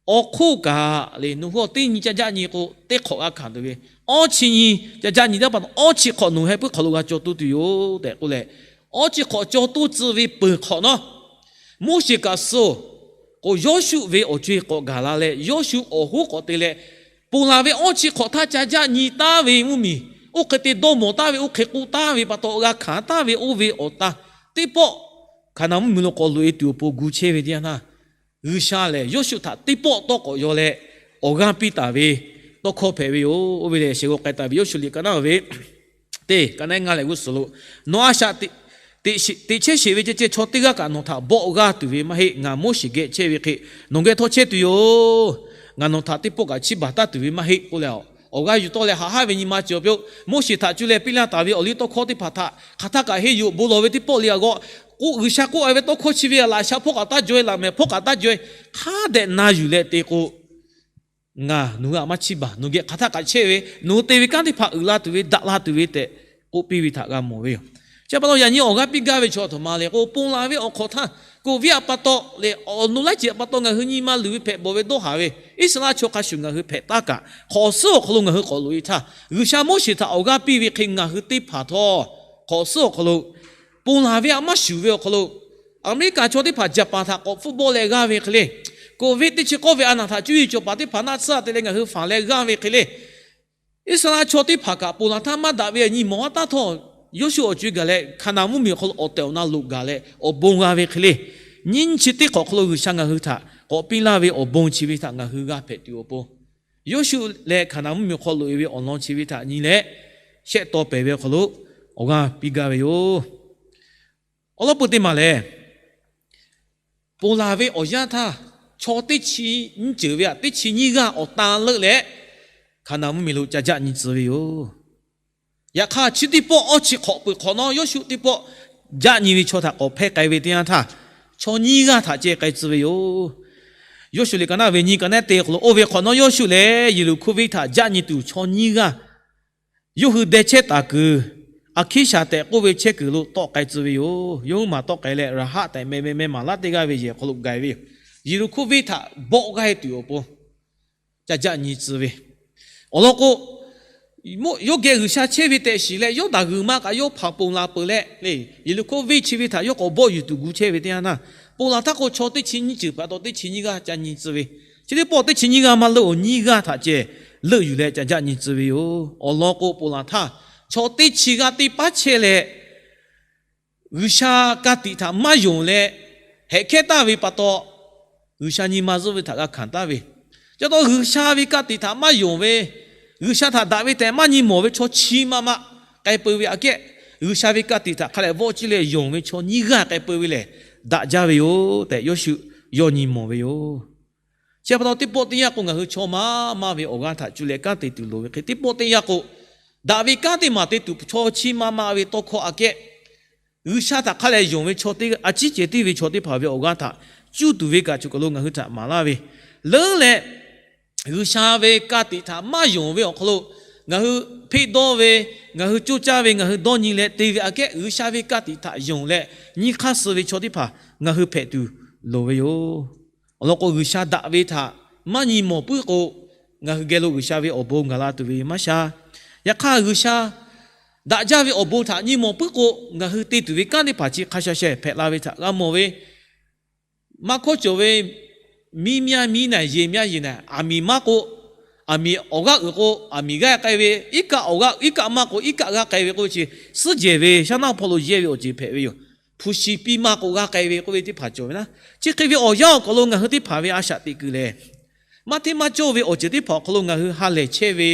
awˬ hk'oˆ kaꞈ le nawˬ hui teˇ nyi ca jaˆ nyi k'o, teˇ hk'awꞈ g'a hkanˍ tuˬ ve, awˇ chi nyi ca jaˆ nyi taˇ pa taw, awˇ chi hk'awꞈ nawˬ heh puiˉ hk'aw lo g'a caw toˇ tuˬ yoˬ tehꞈ k'oˆ leh, awˇ chi hk'awꞈ caw toˇ tcuh ve peuˬ hk'awꞈ nawˉ, Moˉseˍ kaꞈ suh-oˬ k'o, Yawˇshuˆ ve awˬ co-e k'awꞈ gaˬ la leh, Yawˇshuˆ awˬ hoˉ k'awꞈ te leh, ponˬ laˬ ve awˇ chi hk'awꞈ htaˇ ca jaˆ nyi taˉ ve mvuhˇmiˬ, oˇ hk'e te dawˇ mawˬ taˉ ve, oˇ hk'e k'oˆ taˉ ve pa taw g'a hkanˍ taˉ ve oˇ ve awˬ tan teˇ pawˆ, Hkaˍnanˍ mvuhˇmiˬ lo k'awꞈ loꞈ-e tuˬ awˬ pon gu chehˇ ve teˇ yanˇ htaˇ, G'uiˬsha lehˬ Yawˇshuˆ htaꞈ teˇ pawˆ tawˇ k'awꞈ yaw leh awˬ g'aˇ piˇ taˍ ve tawˇ hkawˇ hpehꞈ ve yoˬ. Oˇ ve lehˬ shehˍ g'aw k'ai taˍ ve Yawˇshuˆ liꞈ ka naˉ ve teˇ ka naˉ ngaˇ leh g'uˇ suhˍ lo, Nawˬ a shaꞈ teꞈ chehˇ sheˍ ve ceh ceh chaw teˇ g'aˇ kaꞈ nawˬ htaꞈ bawˆ g'aˇ tuˬ ve maˇ heˆ. Ngaˬ Moˉseˍ geh chehˇ ve hk'e nawˬ geh htawˇ chehˇ tuˬ yoˬ. Ngaˬ nawˬ htaꞈ teˇ pawˆ kaꞈ chiˇ baˬ taˉ tuˬ ve maˇ heˆ k'oˆ leh, awˬ g'aˇ yuˬ tawˆ leh haꞈ haˉ ve nyi ma cawˬ piˇ-oˆ. Moˉseˍ htaꞈ cuˇ leh piˇ laˇ taˍ ve awˬ liˇ tawˇ hkawˇ teˇ hpaˍ htaꞈ hk'aˬ htaˇ kaꞈ henˇ yuˬ bon lawˬ ve teˇ pawˆ le a g'awˆ k'o, G'uiˬsha k'oˆ a ve tawˇ hkawˇ chi ve laꞈ sha hpawˇ kaꞈ taˇ jaw-e, laꞈ mehˍ hpawˇ kaꞈ taˇ jaw-e, hk'a dehꞈ na yuˬ leh te k'o, Ngaˬ nawˬ hui htaꞈ maˇ chiˇ baˬ. Nawˬ geh hk'aˬ htaˇ kaꞈ chehˇ ve, nawˬ hui te ve kanˉ teˇ hpaˍ uiˍ la tuˬ ve, daꞈ la tuˬ ve tehꞈ k'oˆ piˇ ve htaꞈ g'a mawˬ ve yoˬ. Chi pa taw yaꞈ nyi awˬ g'aˇ piˇ gaˇ ve chaw a htoꞈ ma le k'o, ponˬ laˬ ve awˬ hk'awꞈ htaˇ, COVID a pa taw leh awˬ nu laiˉ ceuˬ a pa taw ngaˬ hui nyi ma luˬ ve hpehꞈ bawˬ ve dawˇ haˍ ve Iˉsaˍreˍlaˆ chaw hk'a shuˍ ngaˬ hui hpehꞈ taˉ kaꞈ, hk'awꞈ suhˉ awˬ hk'aw lo ngaˬ hui k'awꞈ loꞈ-e htaˇ, G'uiˬsha Moˉseˍ htaꞈ awˬ g'aˇ piˇ ve hk'e ngaˬ hui teˇ hpaˍ htawˇ, hk'awꞈ suhˉ awˬ hk'aw lo ponˬ laˬ ve a maˇ shuˍ ve awˬ hk'aw lo, Aˍmeˍriˆkaˍ chaw teˇ hpaˍ Jaˍpaˍ htaꞈ k'awꞈ football leh g'aˇ ve hk'e le, COVID teˇ chi k'awˇ ve a naˬ htaꞈ cuˇ yiˍ cawˬ paˍ teˇ hpaˍ naˆ tsuhˇ a te leh ngaˬ hui faˍ leh g'aˇ ve hk'e le, Iˉsaˍreˍlaˆ chaw teˇ hpaˍ kaꞈ ponˬ laˬ htaˇ maˇ daꞈ ve nyi mawˬ a taˇ htawˇ, Yawˇshuˆ awˬ co-e gaˬ leh Hkaˍnanˍ mvuhˇmiˬ awˬ hk'aw lo awˬ tehˬ awˬ na loꞈ gaˬ leh awˬ bon g'a ve hk'e le, nyiˇ chi teˇ hk'awꞈ hk'aw lo G'uiˬsha ngaˬ hui htaꞈ k'awꞈ piˇ laˇ ve awˬ bon chi ve htaꞈ ngaˬ hui g'a hpehꞈ tuˬ awˬ pon, Yawˇshuˆ leh Hkaˍnanˍ mvuhˇmiˬ hk'aw loꞈ-e ve awˬ lawn chi ve htaꞈ nyi leh, shehˆ taw pehˬ ve awˬ hk'aw lo awˬ g'aˇ piˇ gaˇ ve yoˬ. Awˬ lawn peu teˇ maˬ lehˬ, ponˬ laˬ ve awˬ yanˇ htaˇ, chaw teˇ chi nyiˇ ceuˬ ve htaꞈ teˇ chi nyiˇ g'aˇ awˬ tan leuˆ leh, Hkaˍnanˍ mvuhˇmiˬ lo ca jaˆ nyi tcuh ve yoˬ. Yaꞈ hk'aˇ, chi teˇ pawˆ awˇ chi hk'awꞈ peuˬ hk'awꞈ nawˉ, Yawˇshuˆ teˇ pawˆ jaˆ nyi ve chaw htaꞈ k'awꞈ hpehˇ k'ai ve teˇ yanˇ htaˇ, chaw nyiˇ g'aˇ htaꞈ ceh k'ai tcuh ve yoˬ. Yawˇshuˆ liꞈ ka naˉ ve nyi ka naˉ te awˬ hk'aw lo oˇ ve hk'awꞈ nawˉ, Yawˇshuˆ lehˬ Yeˍriˆhkoˇ venˇ htaꞈ jaˆ nyi tuˬ chaw nyiˇ g'aˇ yawˇ hui deh chehˇ taˍ kuiˬ, Aˍhkiˇshaˍ tehꞈ k'oˆ ve chehˇ kuiˬ lo tawˆ k'ai tcuh ve yoˬ. Yawˇ hui maˬ tawˆ k'ai leh, Raˍhaˆ tehꞈ meh ve meh maˍ laˇ teˇ g'aˇ ve yehˬ hk'aw lo gaˬ ve yoˬ. Yeˍriˆhkoˇ venˇ htaꞈ bawˆ g'aˇ e tuˬ awˬ pon ca jaˆ nyi tcuh ve. Awˬ lawn k'o, yawˇ geh G'uiˬsha chehˇ ve tehꞈ shiˍ leh, Yawˇdanˍ g'uiˬ ma kaꞈ yawˇ hpanˍ ponˬ laˬ peuˬ leh le, Yeˍriˆhkoˇ venˇ chi ve htaꞈ yawˇ k'awꞈ bawˆ yuˬ tuˬ gu chehˇ ve teˇ yanˇ htaˇ, ponˬ laˬ htaˇ k'o chaw teˇ chi nyiˇ ceuˬ pa taw teˇ chi nyiˇ g'aˇ ca nyi tcuh ve. Chi teˇ pawˆ teˇ chi nyiˇ g'aˇ maˇ leuˆ-oˬ, nyiˇ g'aˇ htaꞈ ceh leuˆ yuˬ leh ca jaˆ nyi tcuh ve yoˬ. Awˬ lawn k'o, ponˬ laˬ htaˇ chaw teˇ chi g'aˇ teˇ paˉ chehˇ leh, G'uiˬsha ka tiꞈ htaꞈ maˇ yonˍ leh, hehꞈ kehˉ taˍ ve pa taw, G'uiˬsha nyi ma zuhˆ ve htaꞈ g'a hkanˍ taˍ ve, ca taw G'uiˬsha ve ka tiꞈ htaꞈ maˇ yonˍ ve, G'uiˬsha htaꞈ daꞈ ve tehꞈ maˇ nyi mawˬ ve chaw chi ma ma k'ai peu ve aꞈ kehˉ, G'uiˬsha ve ka tiꞈ htaꞈ hk'a leh vawˆ ciˇ leh yonˍ ve chaw nyiˇ g'aˇ k'ai peu ve lehˬ, daꞈ jaˇ ve yoˬ tehꞈ Yawˇshuˆ yawˇ nyi mawˬ ve yoˬ. Chi pa taw teˇ pawˆ teˇ yanˇ k'o, ngaˬ hui chaw ma ma ve awˬ g'aˇ htaꞈ cuˇ leh kanˉ te tuˬ loˍ ve hk'e, teˇ pawˆ teˇ yanˇ k'o, daꞈ ve kanˉ teˇ maˬ te tuˬ chaw chi ma ma ve tawˇ hkawˇ aꞈ kehˉ, G'uiˬsha htaꞈ hk'a leh yonˍ ve chaw teˇ a ciˉ ceh tiˇ ve chaw teˇ hpaˍ ve awˬ g'aˇ htaꞈ cuˇ tuˬ ve kaꞈ choˬ kaˬ lo ngaˬ hui htaꞈ maˍ laˇ ve, leuˉ leh G'uiˬsha ve ka tiꞈ htaꞈ maˇ yonˍ ve awˬ hk'aw lo ngaˬ hui hpeˆ dawˇ ve, ngaˬ hui coˇ caˇ ve, ngaˬ hui dawˇ nyi leh te ve aꞈ kehˉ, G'uiˬsha ve ka tiꞈ htaꞈ yonˍ leh nyi hk'aˇ suh ve chaw teˇ hpaˍ ngaˬ hui hpehꞈ tuˬ loˍ ve yoˬ. Awˬ lawn k'o, G'uiˬsha daꞈ ve htaꞈ maˇ nyi mawˬ puiˉ k'o, ngaˬ hui geh lo G'uiˬsha ve awˬ bon gaˬ la tuˬ ve maˇ sha. Yaꞈ hk'aˇ, G'uiˬsha daꞈ jaˇ ve awˬ bon htaꞈ nyi mawˬ puiˉ k'o, ngaˬ hui te tuˬ ve kanˉ teˇ hpaˍ chi hk'a sha sheh hpehꞈ la ve htaꞈ g'a mawˬ ve, maˇ hkawˇ cawˬ ve miˇ myaˇ miˇ naˬ, yeˬ myaˇ yeˬ naˬ, aˬ miˍ maˇ k'o, aˬ miˍ awˬ g'aˇ uiˍ k'o aˬ miˍ g'aˇ k'ai ve, iˉ kaˆ awˬ g'aˇ iˉ kaˆ maˇ k'o iˉ kaˆ g'aˇ k'ai ve k'oˆ ve chi, suhˉ jehˬ ve shaˉ naˆ hpawˇ lo yehˇ ve awˬ ceuˬ hpehꞈ ve yoˬ. Hpu shi piˇ maˇ k'o g'aˇ k'ai ve k'oˆ ve teˇ hpaˍ cawˬ ve naˉ. Chi hk'e ve awˬ yanˇ awˬ hk'aw lo ngaˬ hui teˇ hpaˍ ve a shaꞈ teꞈ kuiˬ lehˬ, maˇ hteˇ maˇ cawˇ ve awˬ ceuˬ teˇ hpaˍ awˬ hk'aw lo ngaˬ hui ha lehˬ chehˇ ve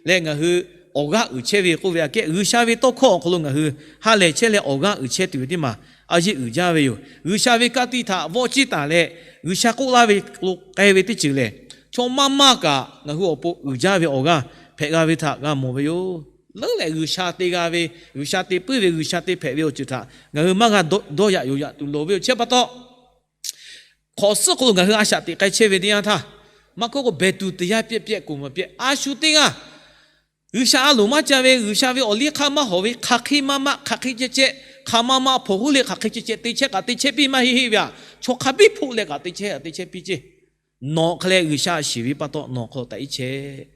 leh ngaˬ hui awˬ g'aˇ uiˍ chehˇ ve k'oˆ ve aꞈ kehˉ, G'uiˬsha ve tawˇ hkawˇ awˬ hk'aw lo ngaˬ hui ha lehˬ chehˇ leh awˬ g'aˇ uiˍ chehˇ tuˬ ve teˇ maˬ a yeˇ uiˍ jaˇ ve yoˬ. G'uiˬsha ve ka tiꞈ htaꞈ vawˆ ciˇ taˍ leh, G'uiˬsha k'oˆ laˇ ve lo k'ai ve teˇ ceuˬ lehˬ, chaw maˇ maˇ kaꞈ ngaˬ hui awˬ pon uiˍ jaˇ ve awˬ g'aˇ hpehꞈ g'a ve htaꞈ g'a mawˬ ve yoˬ. leuˉ leh G'uiˬsha te g'a ve, G'uiˬsha te puiˉ ve, G'uiˬsha te hpehꞈ ve awˬ ceuˬ htaꞈ ngaˬ hui maˇ g'a dawˇ yaꞈ yoˬ yaꞈ tuˬ loˍ ve awˬ chehˇ pa taw, hk'awꞈ suhˉ hk'aw lo ngaˬ hui a shaꞈ teꞈ k'ai chehˇ ve teˇ yanˇ htaˇ, maˇ k'oˆ k'o ဘယ်သူတရားပြတ်ပြတ် ကိုယ်မှပြတ် a shu teˇ g'aˇ G'uiˬsha a loˍ maˇ ca ve, G'uiˬsha ve awˬ liˇ hk'aˇ maˇ hawˍ ve, hk'aˬ hk'e maˇ maˇ hk'aˬ hk'e ceh ceh, hk'aˬ ma ma hpawnˬ huˉ leh hk'aˬ hk'e ceh ceh te chehˇ kaꞈ te chehˇ piˇ maˇ heˆ heˆ ve a, chaw hk'a biˇ hpoˆ leh kaꞈ te chehˇ kaꞈ te chehˇ piˇ ceˇ. Nawˬ hk'aˬ leh G'uiˬsha shiˍ ve pa taw nawˬ hk'aw lo taꞈ iˉ chehˇ.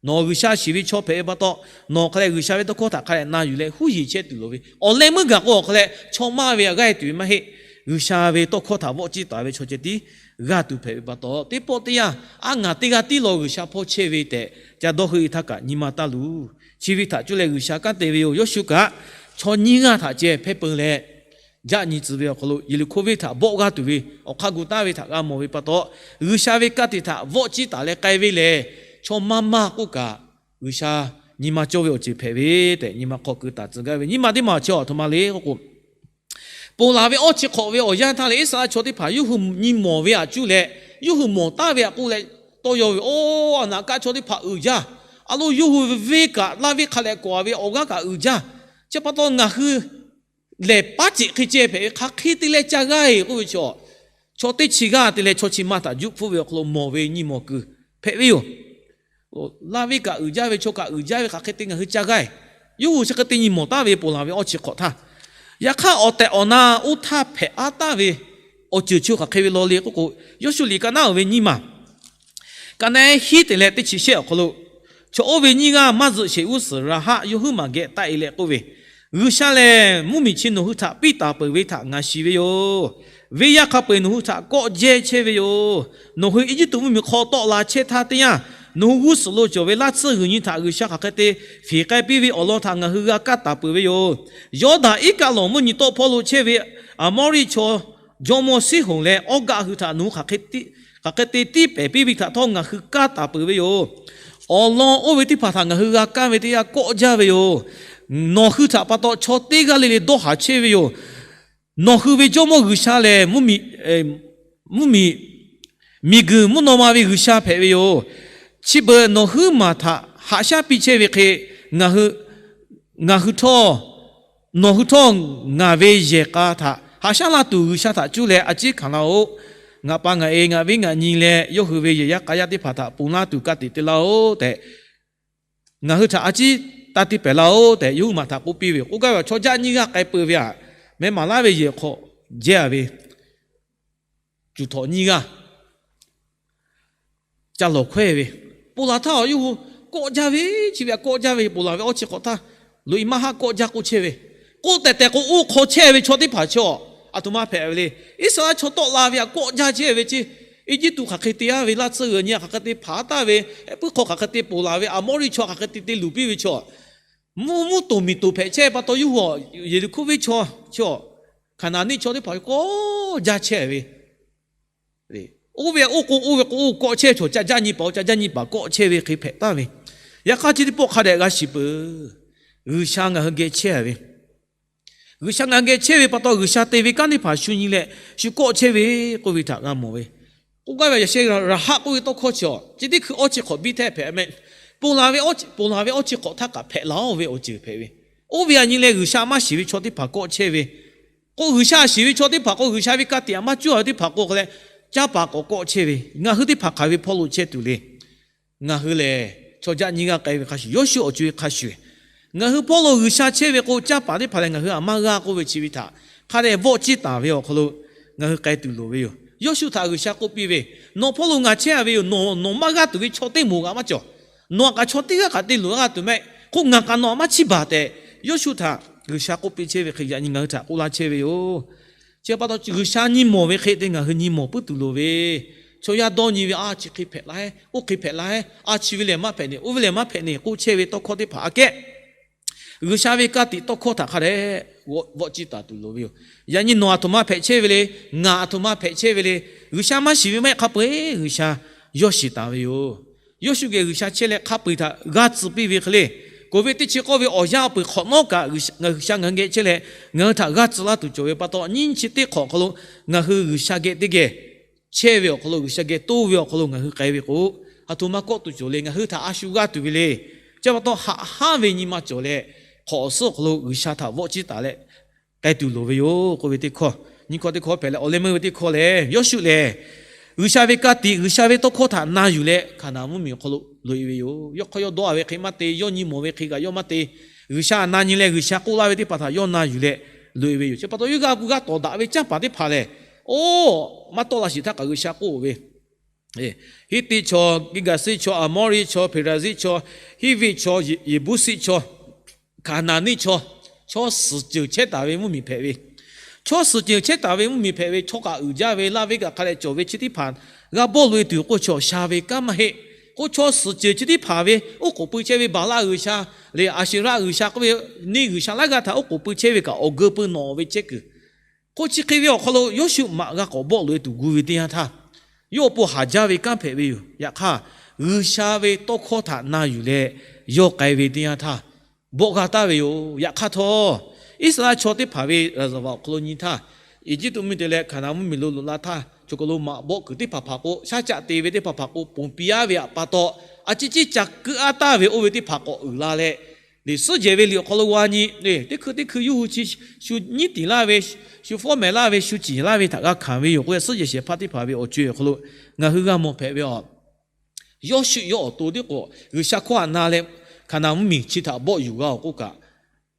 Nawˬ G'uiˬsha shiˍ ve chaw hpehꞈ ve pa taw, nawˬ hk'aˬ leh G'uiˬsha ve tawˇ hkawˇ htaꞈ hk'a dehꞈ na yuˬ leh huˉ yeˬ chehˇ tuˬ loˍ ve awˬ leh meuˇ gaˬ k'o, awˬ hk'aˬ leh chaw maˇ ve a g'aˇ tuˬ ve maˇ heˆ. G'uiˬsha ve tawˇ hkawˇ htaꞈ vawˆ ciˇ taˍ ve chaw ceh tiˉ g'aˇ tuˬ hpehꞈ ve pa taw, teˇ pawˆ teˇ yanˇ a ngaˬ teˇ g'aˇ tiˉ law G'uiˬsha hpawˇ chehˇ ve tehꞈ ca dawˇ heuˆ e htaˇ kaꞈ nyi ma taˇ luˬ. Chi ve htaꞈ cuˇ leh G'uiˬsha kanˉ te ve yoˬ. Yawˇshuˆ kaꞈ chaw nyiˇ g'aˇ htaꞈ ceh hpehˇ peu leh, jaˆ nyi tcuh ve awˬ hk'aw lo Yeˍriˆhkoˇ venˇ htaꞈ bawˆ g'aˇ tuˬ ve awˬ hk'aˇ gu taˍ ve htaꞈ g'a mawˬ ve pa taw, G'uiˬsha ve ka tiꞈ htaꞈ vawˆ ciˇ taˍ leh k'ai ve lehˬ, chaw maˇ maˇ k'oˆ kaꞈ G'uiˬsha nyi ma cawˇ ve awˬ ceuˬ hpehꞈ ve tehꞈ nyi ma hk'aw keu taˍ tcuh gaˇ ve. Nyi ma teˇ maˬ chi a htoꞈ ma le k'oˆ k'o, ponˬ laˬ ve awˇ chi hk'awꞈ ve awˬ yanˇ htaˇ leh Iˉsaˍreˍlaˆ chaw teˇ hpaˍ yawˇ hui nyi mawˬ ve aꞈ cuˇ leh, yawˇ hui mawˬ taˍ ve aꞈ k'oˆ leh, tawˇ yaw ve, Oˇ, a naꞈ kaˆ chaw teˇ hpaˍ uiˍ jaˇ. A lo yawˇ hui ve venˇ kaꞈ laˇ venˇ hk'a lehꞈ k'awꞈ ve awˬ g'aˇ kaꞈ uiˍ jaˇ. Chi pa taw ngaˬ hui lehˬ paˉ ceꞈ hk'e ceh hpehꞈ ve hk'aˬ hk'e te leh ca g'aˇ e k'oˆ ve chaw, chaw teˇ chi g'aˇ te leh chaw chi ma htaꞈ juˆ hpfuhˆ ve awˬ hk'aw lo mawˬ ve nyi mawˬ kuiˬ hpehꞈ ve yoˬ. Laˇ venˇ kaꞈ uiˍ jaˇ ve, chaw kaꞈ uiˍ jaˇ ve hk'aˬ hk'e te ngaˬ hui ca g'aˇ e. Yawˇ hui chi hk'e te nyi mawˬ taˍ ve ponˬ laˬ ve awˇ chi hk'awꞈ htaˇ, yaꞈ hk'aˇ awˬ tehˬ awˬ na oˇ htaˇ hpehꞈ aˉ taˍ ve awˬ ceuˬ chi hk'aˬ hk'e ve law le k'oˆ k'o, Yawˇshuˆ liꞈ ka naˉ oˬ ve nyiˇ maˬ ka naˉ hiˉ te leh teˇ chi shehˆ awˬ hk'aw lo, chaw oˇ ve nyiˇ g'aˇ maˇ zuhꞈ sheˍ g'uˇ suhˍ Raˍhaˆ yawˇ huiˉ maˬ geh taˆ e leh k'oˆ ve, G'uiˬsha lehˬ mvuhˇmiˬ chi nawˬ hui htaꞈ piˇ taˍ peuˬ ve htaꞈ ngaˬ shiˍ ve yoˬ. Venˇ yaˇ hk'a peu eˬ nawˬ hui htaꞈ kawˆ jehˇ chehˇ ve yoˬ. Nawˬ hui Eˇjiˇtuꞈ mvuhˇmiˬ hk'aw tawˆ la chehˇ htaˇ teˇ yanˇ, nawˬ hui g'uˇ suhˍ lo cawˬ ve laˇ tsuhˇ g'uiˬ nyi htaꞈ G'uiˬsha hk'aˬ hk'e te fiˍ k'ai piˇ ve awˬ lawn htaꞈ ngaˬ hui g'a kaˇ taˍ peuˬ ve yoˬ. Yawˇdanˍ iˉ kaˆ lawˬ mvuhˇ nyi tawˆ hpawˇ lo chehˇ ve Aˍmawˇriˆ chaw jawˇmawˇ Siˉhonˍ leh Awˇgaˆ hui htaꞈ nawˬ hui hk'aˬ hk'e te tiˇ pehˍ piˇ ve htaꞈ htawˇ ngaˬ hui kaˇ taˍ peuˬ ve yoˬ. Awˬ lawn oˇ ve teˇ hpaˍ htaꞈ ngaˬ hui g'a kaˇ ve teˇ yanˇ kawˆ jaˇ ve yoˬ. Nawˬ hui htaꞈ pa taw chaw teˇ g'aˇ le le dawˇ haˍ chehˇ ve yoˬ. Nawˬ hui ve Jawˇmawˇ G'uiˬsha lehˬ, mvuhˇmiˬ, miˬguiˬ mvuhˇ naw ma ve G'uiˬsha hpehꞈ ve yoˬ. Chi beuꞈ nawˬ huiˉ maˬ htaꞈ haꞈ shaˉ piˇ chehˇ ve hk'e, ngaˬ hui, ngaˬ hui htawˇ, nawˬ hui htawˇ ngaˬ ve yehˬ k'a htaꞈ haꞈ shaˉ laˇ tuˬ G'uiˬsha htaꞈ cuˇ leh a ciˉ hkanˍ laˇ-oˆ. Ngaˬ pa ngaˬ e, ngaˬ viˉ ngaˬ nyi leh yawˇ hui ve yehˬ yaˇ k'a yaˇ teˇ hpaˍ htaꞈ ponˬ laˇ tuˬ ka tiꞈ te laˇ-oˆ tehꞈ, ngaˬ hui htaꞈ a ciˉ taˇ tiˇ pehˍ laˇ-oˆ tehꞈ, yawˇ hui maˬ htaꞈ k'oˆ piˇ ve yoˬ. K'oˆ gaˇ ve, chaw jaˆ nyiˇ g'aˇ k'ai peu ve aꞈ, meh maˍ laˇ ve yehˬ hk'aw jehˇ a ve, cuˬ htawnˍ nyiˇ g'aˇ ca lawˬ hkawehˇ ve, ponˬ laˬ htaˇ a yawˇ hui kawˆ jaˇ ve, chi ve aꞈ kawˆ jaˇ ve, ponˬ laˬ ve awˇ chi hk'awꞈ htaˇ, loꞈ-e maˇ haˆ kawˆ jaˇ k'oˆ chehˇ ve, k'oˆ tehˬ tehˬ k'o, oˇ hk'aw chehˇ ve chaw teˇ hpaˍ chi a htoꞈ ma hpehꞈ ve le. Iˉsaˍreˍlaˆ chaw tawˆ la ve aꞈ kawˆ jaˇ chehˇ ve ceˇ. Eˇjiˇtuꞈ hk'aˬ hk'e te-a ve, laˇ tsuhˇ g'uiˬ nyi hk'aˬ hk'e te hpaˍ taˍ ve, heh puiˉ hk'aw hk'aˬ hk'e te ponˬ laˬ ve, Aˍmawˇriˆ chaw hk'aˬ hk'e te te luˬ piˇ ve chaw, mvuhˇ mvuhˇ toˍ miˬ toˍ hpehꞈ chehˇ pa taw, yawˇ hui Yeˍriˆhkoˇ venˇ chaw, Hkaˍnanˍ neˇ chaw teˇ hpaˍ kawˆ jaˇ chehˇ ve, oˇ ve oˇ k'o oˇ ve k'o oˇ kawˆ chehˇ ve chaw, ca jaˆ nyi paˍ-oˬ, ca jaˆ nyi paˍ kawˆ chehˇ ve hk'e hpehꞈ taˍ ve. Yaꞈ hk'aˇ chi teˇ pawˆ hk'a dehꞈ g'a shiˍ peuˬ. G'uiˬsha ngaˬ hui geh chehˇ ve, G'uiˬsha ngaˬ hui geh chehˇ ve pa taw, G'uiˬsha te ve kanˉ teˇ hpaˍ shu nyi leh shu kawˆ chehˇ ve k'oˆ ve htaꞈ g'a mawˬ ve. K'oˆ gaˇ ve, yaꞈ sheh Raˍhaˆ k'oˆ ve tawˇ hkawˇ chi a, chi teˇ hkui awˇ chi hk'awꞈ biˇ htehˇ hpehꞈ meh, ponˬ laˬ ve awˇ chi hk'awꞈ htaˇ kaꞈ hpehꞈ la-oˬ ve awˬ ceuˬ hpehꞈ ve. Oˇ ve aꞈ nyi leh G'uiˬsha maˇ shiˍ ve chaw teˇ hpaˍ kawˆ chehˇ ve, k'o G'uiˬsha shiˍ ve chaw teˇ hpaˍ k'o, G'uiˬsha ve ka tiꞈ aꞈ maˇ cuˇ a ve teˇ hpaˍ k'o hk'a leh, caˇ paˍ k'awꞈ kawˆ chehˇ ve. Ngaˬ hui teˇ hpaˍ hk'aˬ ve hpawˇ lo chehˇ tuˬ le. Ngaˬ hui lehˬ chaw jaˆ nyiˇ g'aˇ k'ai ve hk'a shuˍ, Yawˇshuˆ awˬ co-e hk'a shuˍ, ngaˬ hui hpawˇ lo G'uiˬsha chehˇ ve k'o, caˇ paˍ teˇ hpaˍ lehˬ ngaˬ hui aꞈ maˇ g'aˇ k'oˆ ve chi ve htaꞈ hk'a dehꞈ vawˆ ciˇ taˍ ve awˬ hk'aw lo ngaˬ hui k'ai tuˬ loˍ ve yoˬ. Yawˇshuˆ htaꞈ G'uiˬsha k'oˆ piˇ ve, Nawˬ hpawˇ lo ngaˬ chehˇ a ve yoˬ. Nawˬ, nawˬ maˇ g'aˇ tuˬ ve chaw teˇ moˍ kaꞈ maˇ cawˬ. Nawˬ aꞈ kaꞈ chaw teˇ g'aˇ kaꞈ te loˍ g'a tuˬ meh. K'oˆ ngaˬ kaꞈ nawˬ aꞈ maˇ chiˇ baˬ tehꞈ, Yawˇshuˆ htaꞈ G'uiˬsha k'oˆ piˇ chehˇ ve hk'e, yaꞈ nyi ngaˬ hui htaꞈ k'oˆ laˇ chehˇ ve yoˬ. Chi pa taw G'uiˬsha nyi mawˬ ve hk'e te ngaˬ hui nyi mawˬ puiˉ tuˬ loˍ ve, chaw yaˇ dawˇ nyi ve, A, chi hk'e hpehꞈ la-e, oˇ hk'e hpehꞈ la-e, a, chi ve lehˬ maˇ hpehꞈ neˬ, oˇ ve lehˬ maˇ hpehꞈ neˬ k'oˆ chehˇ ve tawˇ hkawˇ teˇ hpaˍ aꞈ kehˉ, G'uiˬsha ve ka tiꞈ tawˇ hkawˇ htaꞈ hk'a dehꞈ vawˆ ciˇ taˍ tuˬ loˍ ve yoˬ. Yaꞈ nyi nawˬ aˬ htoꞈ ma hpehꞈ chehˇ ve le, ngaˬ aˬ htoꞈ ma hpehꞈ chehˇ ve le, G'uiˬsha maˇ shiˍ ve maˇ heˆ hk'a peu-e G'uiˬsha yawˇ shiˍ taˍ ve yoˬ. Yawˇshuˆ geh G'uiˬsha chehˇ leh hk'a peu-eˬ htaꞈ g'aˇ tcuh piˇ ve hk'e le, k'oˍ ve teˇ chi k'awˇ ve awˬ yanˇ peuˬ hk'awꞈ nawˉ kaꞈ G'uiˬsha ngaˬ hui geh chehˇ leh ngaˬ hui htaꞈ g'aˇ tcuh laˇ tuˬ cawˬ ve pa taw, nyiˇ chi teˇ hk'awꞈ hk'aw lo ngaˬ hui G'uiˬsha geh teˇ geh chehˇ ve awˬ hk'aw lo, G'uiˬsha geh toˇ ve awˬ hk'aw lo ngaˬ hui k'ai ve k'o, aˬ htoꞈ ma kawˆ tuˬ cawˬ le. Ngaˬ hui htaꞈ a shu g'aˇ tuˬ ve le. Chi pa taw haꞈ hanˉ ve nyi ma cawˬ leh, hk'awꞈ awˬ suhˉ awˬ hk'aw lo G'uiˬsha htaꞈ vawˆ ciˇ taˍ leh k'ai tuˬ loˍ ve yoˬ k'oˆ ve teˇ hkawˇ. Nyi hkawˇ teˇ hkawˇ hpehꞈ leh, awˬ leh meuˇ ve teˇ hkawˇ lehˬ, Yawˇshuˆ lehˬ G'uiˬsha ve ka tiꞈ, G'uiˬsha ve tawˇ hkawˇ htaꞈ na yuˬ leh, Hkaˍnanˍ mvuhˇmiˬ awˬ hk'aw lo loꞈ e ve yoˬ. Yawˇ hk'aˇ yawˇ dawˇ a ve hk'e maˇ te, yawˇ nyi mawˬ ve hk'e kaꞈ yawˇ maˇ te. G'uiˬsha na nyi leh G'uiˬsha k'oˆ laˇ ve teˇ hpaˍ htaꞈ yawˇ na yuˬ leh loꞈ e ve yoˬ. Chi pa taw yawˇ g'a gu g'a tawˍ daꞈ ve canˇ paˍ teˇ hpaˍ lehˬ, oˇ, maˇ tawˆ la shiˍ htaˇ kaꞈ G'uiˬsha k'oˆ ve, Hiˉtiˆ chaw, Giˇgaˍsiˆ chaw, Aˍmawˇriˆ chaw, Peˍraˍziˆ chaw, Hiˉviˆ chaw, Yeˍbuˇsiˆ chaw, Hkaˍnanˍniˆ chaw, chaw suhˍ ceuˬ chehˇ taˍ ve mvuhˇmiˬ hpehꞈ ve, chaw suhˍ ceuˬ chehˇ taˍ ve mvuhˇmiˬ hpehꞈ ve, chaw kaꞈ uiˍ jaˇ ve, laˇ venˇ kaꞈ hk'a leh cawˬ ve chi teˇ hpaˍ g'a bawˆ loꞈ e tuˬ k'o, chaw sha ve kanˉ maˇ heˆ. K'o, chaw suhˍ ceuˬ chi teˇ hpaˍ ve oˉ k'oˍ pui chehˇ ve Baˍlaˆ g'uiˬsha leh Aˍsheˍraˆ g'uiˬsha k'oˆ ve neˇ g'uiˬsha laiˉ g'aˇ htaꞈ oˉ k'oˍ pui chehˇ ve kaꞈ awˬ geu pui nawꞈ ve chehˇ kuiˬ. K'o, chi hk'e ve awˬ hk'aw lo Yawˇshuˆ maꞈ g'a k'awꞈ bawˆ loꞈ e tuˬ gu ve teˇ yanˇ htaˇ, yawˇ awˬ pon haˍ jaˇ ve kanˉ hpehꞈ ve yoˬ. Yaꞈ hk'aˇ, G'uiˬsha ve tawˇ hkawˇ htaꞈ na yuˬ leh yawˇ k'ai ve teˇ yanˇ htaˇ, bawˆ g'a taˍ ve yoˬ. Yaꞈ hk'aˇ htawˇ, Iˉsaˍreˍlaˆ chaw teˇ hpaˍ ve raˍzaˍvaˍ awˬ hk'aw lo nyi htaˇ, Eˇjiˇtuꞈ mvuhˇmiˬ te leh Hkaˍnanˍ mvuhˇmiˬ lo loꞈ la htaˇ, chaw hk'aw lo maꞈ bawˆ kuiˬ teˇ hpaˍ hpaˍ k'o, shaˉ caˆ te ve teˇ hpaˍ hpaˍ k'o, ponˬ piˇ aˉ ve pa taw, a ciˉ ciˉ ca kuiˉ aˉ taˍ ve oˇ ve teˇ hpaˍ k'awꞈ uiˍ la leh, liꞈ suhˉ jehˬ ve liꞈ awˬ hk'aw lo g'a nyi, teˇ hkui teˇ hkui yuˇ hui chi shu nyiˉ tiˍ laˇ ve, shu fawˉ mehˍ laˇ ve, shu ciˍ laˇ ve htaꞈ g'a hkanˍ ve yoˬ k'o, suhˉ jehˬ shehˍ hpaˇ teˇ hpaˍ ve awˬ co e awˬ hk'aw lo ngaˬ hui g'a mawˬ hpehꞈ ve yoˬ. Yawˇshuˆ yawˇ awˬ to tiˉ k'o, G'uiˬsha hkawˇ htaꞈ na leh Hkaˍnanˍ mvuhˇmiˬ chi htaꞈ bawˆ yuˬ g'a awˬ k'oˆ kaꞈ,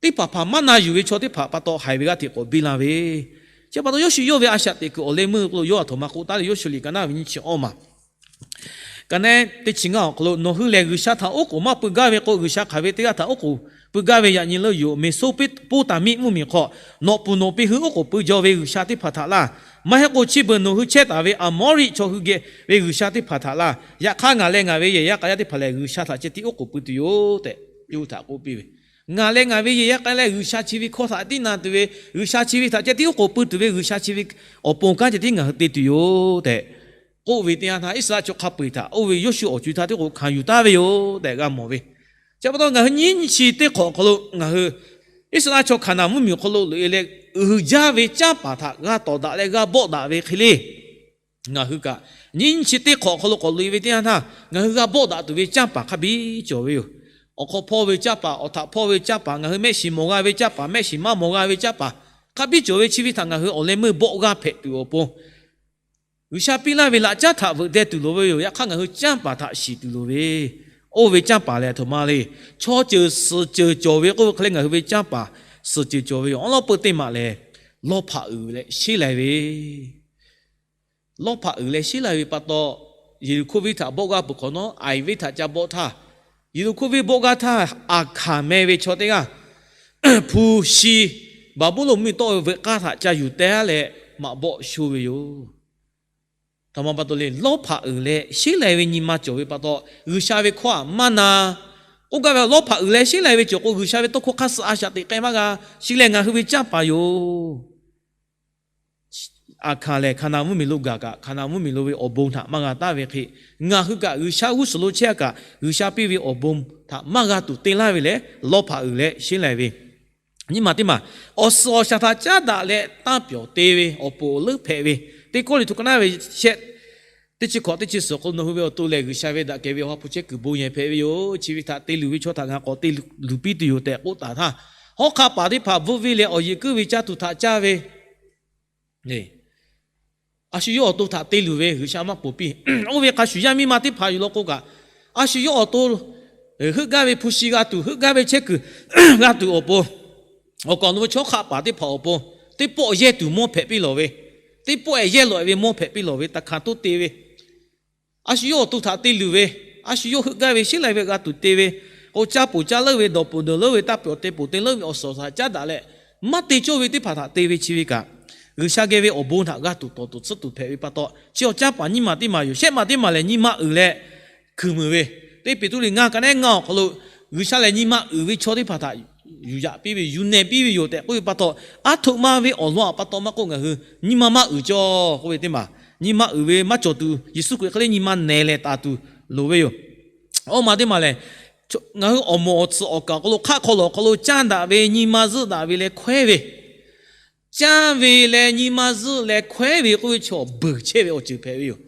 teˇ hpaˍ hpaˍ maˇ na yuˬ ve chaw teˇ hpaˍ pa taw haiˬ ve g'aˇ hteꞈ k'awꞈ biˇ la ve. Chi pa taw Yawˇshuˆ yawˇ ve a shaꞈ teꞈ kuiˬ awˬ leh meuˇ k'o lo yawˇ a htoꞈ ma k'oˆ taˉ leh, Yawˇshuˆ liꞈ ka naˉ ve nyiˇ chi awˇ maˬ, ka naˉ teˇ chi ngaˇ awˬ hk'aw lo, Nawˬ hui lehˬ G'uiˬsha htaꞈ oˉ k'oˍ maˇ pui gaˇ ve k'o, G'uiˬsha hk'aˬ ve teˇ g'aˇ htaꞈ oˉ k'oˍ pui gaˇ ve yaꞈ nyi leuˇ yoˬ. Meˍsoˇpoˇtaˍmiˆ mvuhˇmiˬ hk'aw nawꞈ puˍ nawꞈ pi hui oˉ k'oˍ pui jaw ve g'uiˬsha teˇ hpaˍ htaꞈ laˇ. Maˇ heˆ k'o, chi beuꞈ nawˬ hui chehˇ taˍ ve Aˍmawˇriˆ chaw hui geh ve g'uiˬsha teˇ hpaˍ htaꞈ laˇ. Yaꞈ hk'aˇ, ngaˬ leh ngaˬ ve yehˬ yaˇ k'a yaˇ teˇ hpaˍ lehˬ, G'uiˬsha htaꞈ ceh tiˉ oˉ k'oˍ pui tuˬ yoˬ tehꞈ, yawˇ hui htaꞈ k'oˆ piˇ ve. Ngaˬ leh ngaˬ ve yehˬ yaˇ k'a yaˇ lehˬ, G'uiˬsha chi ve hkawˇ htaꞈ tiˉ na tuˬ ve, G'uiˬsha chi ve htaꞈ ceh tiˉ oˉ k'oˍ pui tuˬ ve, G'uiˬsha chi ve awˬ pon kanˉ ceh tiˉ ngaˬ hui te tuˬ yoˬ tehꞈ k'oˆ ve teˇ yanˇ htaˇ, Iˉsaˍreˍlaˆ chaw hk'a peu eˬ htaꞈ oˇ ve Yawˇshuˆ awˬ co e htaˇ tiˉ k'o hkanˍ yuˬ taˍ ve yoˬ tehꞈ g'a mawˬ ve. Chi pa taw ngaˬ hui nyiˇ nyi chi teˇ hk'awꞈ awˬ hk'aw lo ngaˬ hui Iˉsaˍreˍlaˆ chaw Hkaˍnanˍ mvuhˇmiˬ awˬ hk'aw lo loꞈ e leh uiˍ jaˇ ve canˇ paˍ htaꞈ g'a tawˍ daꞈ leh g'a bawˆ daꞈ ve hk'e le. Ngaˬ hui kaꞈ nyiˇ nyi chi teˇ hk'awꞈ awˬ hk'aw lo k'awꞈ loꞈ e ve teˇ yanˇ htaˇ, ngaˬ hui g'a bawˆ daꞈ tuˬ ve canˇ paˍ hk'a biˇ cawˬ ve yoˬ. Awˬ hk'aw hpawˇ ve canˇ paˍ, awˬ htaꞈ hpawˇ ve canˇ paˍ, ngaˬ hui mehˆ shiˍ mawˬ g'a ve canˇ paˍ, mehˆ shiˍ maˇ mawˬ g'a ve canˇ paˍ, hk'a biˇ cawˬ ve chi ve htaꞈ ngaˬ hui awˬ leh meuˇ bawˆ g'aˇ hpehꞈ tuˬ awˬ pon, G'uiˬsha piˇ laˇ ve laꞈ caˉ htaꞈ veuꞈ deh tuˬ loˍ ve yoˬ. Yaꞈ hk'aˇ, ngaˬ hui canˇ paˍ htaꞈ shiˍ tuˬ loˍ ve. Oˇ ve canˇ paˍ lehˬ, a htoꞈ ma le. Chaw ceuˬ suhˍ ceuˬ cawˬ ve k'oˆ ve hk'e leh, ngaˬ hui ve canˇ paˍ suhˍ ceuˬ cawˬ ve yoˬ. Awˉ lawˉ peu teˇ maˬ lehˬ, lawˇ hpaꞈ uiˍ leh sheˉ lai ve. Lawˇ hpaꞈ uiˍ leh sheˉ lai ve pa taw, Yeˍriˆhkoˇ venˇ htaꞈ bawˆ g'aˇ peuˬ hk'awꞈ nawˉ, Aˍiˍ venˇ htaꞈ ca bawˆ htaˇ, Yeˍriˆhkoˇ venˇ bawˆ g'aˇ htaˇ, Aˍhkaˍ meh ve chaw teˇ g'aˇ hpu shi Baˍbuˍlonˍ mvuhˇmiˬ tawˆ ve veuꞈ k'aˇ htaꞈ ca yuˬ teh leh maꞈ bawˆ sho ve yoˬ. A htoꞈ ma pa taw le, lawˇ hpaꞈ uiˍ leh sheˉ lai ve nyi ma cawˬ ve pa taw, G'uiˬsha ve hkawˇ htaꞈ maˇ na. K'oˆ gaˇ ve, lawˇ hpaꞈ uiˍ leh sheˉ lai ve cawˬ k'o, G'uiˬsha ve tawˇ hkawˇ hk'aˇ suh a shaꞈ teꞈ k'ai maˇ g'a. Chi lehˬ ngaˬ hui ve canˇ paˍ yoˬ. Aˍhkaˍ lehˬ, Hkaˍnanˍ mvuhˇmiˬ lo gaˬ kaꞈ, Hkaˍnanˍ mvuhˇmiˬ lo ve awˬ bon htaꞈ maˇ g'a taˍ ve hk'e, ngaˬ hui kaꞈ G'uiˬsha g'uˇ suhˍ lo chehˇ a kaꞈ, G'uiˬsha piˇ ve awˬ bon htaꞈ maˇ g'a tuˬ te laˇ ve lehˬ, lawˇ hpaꞈ uiˍ leh sheˉ lai ve. Nyiˇ maˬ teˇ maˬ, awˬ suhˍ awˬ shaˍ htaꞈ caˉ daꞈ leh tanˇ pyawˬ te ve awˬ pon awˬ leuˉ hpehꞈ ve. Teˇ Kawˇrenˍhtuˆ ka naˉ ve shehˆ teˇ chi hkawꞈ teˇ chi suhˍ awˬ hk'aw lo, Nawˬ hui ve awˬ to lehˬ, G'uiˬsha ve daꞈ kehˬ ve awˬ ha hpu chehˇ kuiˬ bon yehˬ hpehꞈ ve yoˬ. Chi ve htaꞈ te luˬ ve chaw htaꞈ ngaˬ k'awꞈ te luˬ piˇ tuˬ yoˬ tehꞈ k'oˆ taˍ htaˇ, hawˉ hk'aˆ paˍ teˇ hpaˍ bvuhˆ viˇ leh awˬ yeˬ kuiˉ ve caˇ tuˬ htaꞈ caˇ ve, a shu yawˇ awˬ to htaꞈ te luˬ ve G'uiˬsha maˇ ponˬ piˇ. Oˇ ve hk'a shuˍ, yaˇ miˇ ma teˇ hpaˍ yuˬ law k'o kaꞈ, a shu yawˇ awˬ to heuˆ gaˇ ve hpu shi g'a tuˬ, heuˆ gaˇ ve chehˇ kuiˬ g'a tuˬ awˬ pon, awˬ kaˍ awˬ nu ve chaw hawˉ hk'aˆ paˍ teˇ hpaˍ awˬ pon, teˇ pawˆ yehˇ tuˬ mawˇ hpehꞈ piˇ lawˬ ve, teˇ pawˆ yehˇ lawˬ ve mawˇ hpehꞈ piˇ lawˬ ve, taꞈ hkanˍ toˇ te ve, a shu yawˇ awˬ to htaꞈ te luˬ ve, a shu yawˇ heuˆ gaˇ ve sheˉ lai ve g'a tuˬ te ve, k'o caˇ poˬ caˇ leuˉ ve, dawˬ poˬ dawˬ leuˉ ve, taˇ pyawˬ te poˬ te leuˉ ve awˬ suhˍ htaꞈ caˉ daꞈ leh, maˇ te cawˇ ve teˇ hpaˍ htaꞈ te ve chi ve kaꞈ, G'uiˬsha geh ve awˬ bon htaꞈ g'a tuˬ tawˍ tuˬ tsuhˇ tuˬ hpehꞈ ve pa taw, chi awˬ canˇ paˍ nyiˇ maˬ teˇ maˬ yoˬ. Shehˆ maˬ teˇ maˬ lehˬ, nyi ma uiˍ leh hkuiˬ muiˬ ve. Teˇ Peˍtruˆ liꞈ ngaˇ ka naˉ ngaˇ awˬ hk'aw lo, G'uiˬsha lehˬ nyi ma uiˍ ve chaw teˇ hpaˍ htaꞈ yuˬ yaꞈ piˇ ve, yuˬ neh piˇ ve yoˬ tehꞈ k'oˆ ve pa taw, a htoꞈ ma ve awˬ lawn htaꞈ pa taw maˇ k'oˆ, ngaˬ hui nyi ma maˇ uiˍ cawˇ k'oˆ ve teˇ maˬ, nyi ma uiˍ ve maˇ cawˬ tuˬ, Yeˍsuˆ Hkriꞈ hk'e leh nyi ma neh leh taˍ tuˬ loˍ ve yoˬ. Awˇ maˬ teˇ maˬ lehˬ, ngaˬ hui awˬ moˍ awˬ tsuhꞈ awˬ kaˍ awˬ hk'aw lo hk'aˆ hk'aw lawˬ awˬ hk'aw lo caˇ daꞈ ve, nyi ma zuhˆ daꞈ ve leh hkawehˉ ve, caˇ ve leh nyi ma zuhˆ leh hkawehˉ ve k'oˆ ve chaw beuˬ chehˇ ve awˬ ceuˬ hpehꞈ ve yoˬ.